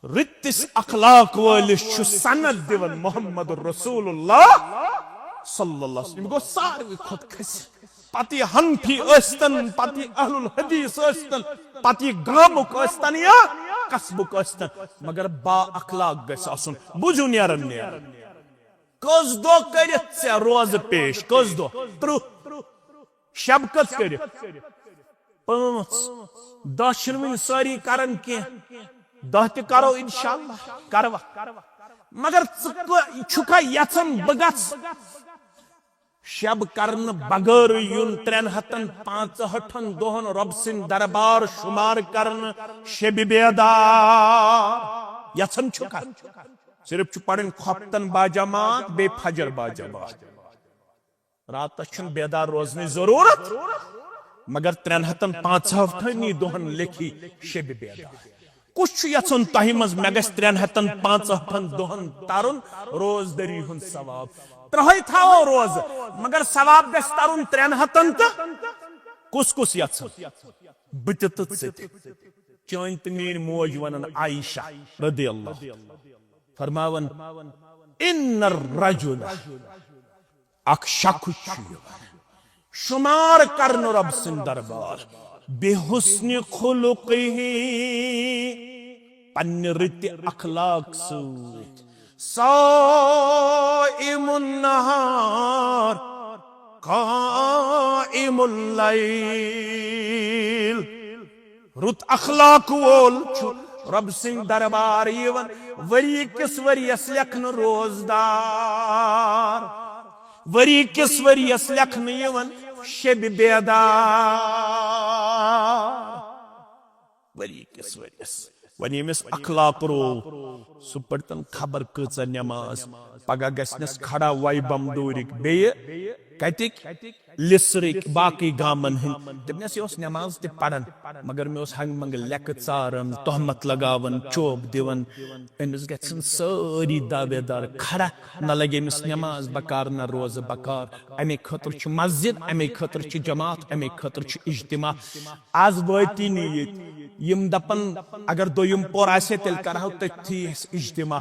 رٕتِس اخلاق وٲلِس چھُ سند دِوان محمد رسول اللہ صلی اللہ علیہ وسلم۔ یہِ گوٚو ساروی کھۄتہٕ کھٔسِتھ۔ پتہٕ یہِ حنفی ٲسۍتن، پتہٕ یہِ اہل الحدیث ٲسۍتن، پتہٕ یہِ گامُک ٲسۍتن یا قصبُک ٲسۍتن، مگر با اخلاق گژھِ آسُن۔ بوٗزِو نیران نیران۔ کٔژ دۄہ کٔرِتھ ژےٚ روزٕ پیش؟ کٔژ دۄہ؟ ترٕٛہ۔ شب کٔژ کٔرِتھ؟ پانٛژھ۔ دَہ چھِنہٕ وٕنہِ سٲری کران کینٛہہ، دَہ تہِ کرو انشاءاللہ، کروا؟ مگر ژٕ کٲ-، چھُکھا یژھان بہٕ گژھٕ شب کرنہٕ بغٲرٕے یُن ترٛٮ۪ن ہتن پانٛژہٲٹھن دۄہن رۄب سٕنٛدِ دربار شُمار کرنہٕ شبِ بیدار؟ یژھان چھُکھا؟ صرف چھُ پرٕنۍ خۄفتن باجماعت، بیٚیہِ فجر باجماعت۔ راتس چھُنہٕ بیدار روزنٕچ ضروٗرت، مگر ترٛٮ۪ن ہتن پانٛژہٲٹھنٕے دۄہن لیکھی شبِ بیدار۔ کُس چھُ یژھان تۄہہِ منٛز مےٚ گژھِ ترٛٮ۪ن ہتن پانٛژہٲٹھن دۄہن ترُن روزدٔری ہُنٛد ثواب؟ ترٛہے تھاوو روزٕ، مگر ثواب گژھِ ترُن ترٛٮ۪ن ہتن تہٕ۔ کُس کُس یژھان؟ بہٕ تہِ تہٕ ژٕ تہِ۔ چٲنۍ تہٕ میٲنۍ موج ونان عائشہ رضی اللہ، فرماوان، ان الرجل، اکھ شخص چھُ یِوان شُمار کرنہٕ رۄب سٕنٛدِ دربار، بحسن خلقہ، پننہِ رٕتہِ اخلاق سۭتۍ، صائم النہار قائم اللیل۔ رُت اخلاق وول چھُ رۄب سٕنٛدِ دربار یِوان۔ ؤری کِس ؤریَس لیکھنہٕ روزدار، ؤری کِس ؤریَس لیکھنہٕ یِوان شبِ بیدار۔ ؤری کِس ؤریَس۔ وۄنۍ ییٚمِس اخلاق روو، سُہ پٔرۍتن خبر کۭژاہ نٮ۪ماز، پگاہ گژھنس کھڑا ویبم دوٗرِکۍ بیٚیہِ کتِکۍ؟ لِسرٕکۍ، باقٕے گامن ہٕنٛدۍ۔ دوٚپنس، یہِ اوس نٮ۪ماز تہِ پران، مگر مےٚ اوس ہنٛگہٕ منٛگہٕ لیٚکہٕ ژاران، تہمت لگاوان، چوب دِوان۔ أمِس گژھن سٲری دعویدار کھڑا، نہ لگہِ أمِس نٮ۪ماز بکار، نہ روزٕ بکار۔ امے خٲطرٕ چھُ مسجد، امے خٲطرٕ چھُ جماعت، امے خٲطرٕ چھُ اجتماع۔ از وٲتی نہٕ ییٚتہِ۔ یِم دپن، اگر دوٚیِم پور آسہِ ہے، تیٚلہِ کرہو تٔتھی أسۍ اجتماع۔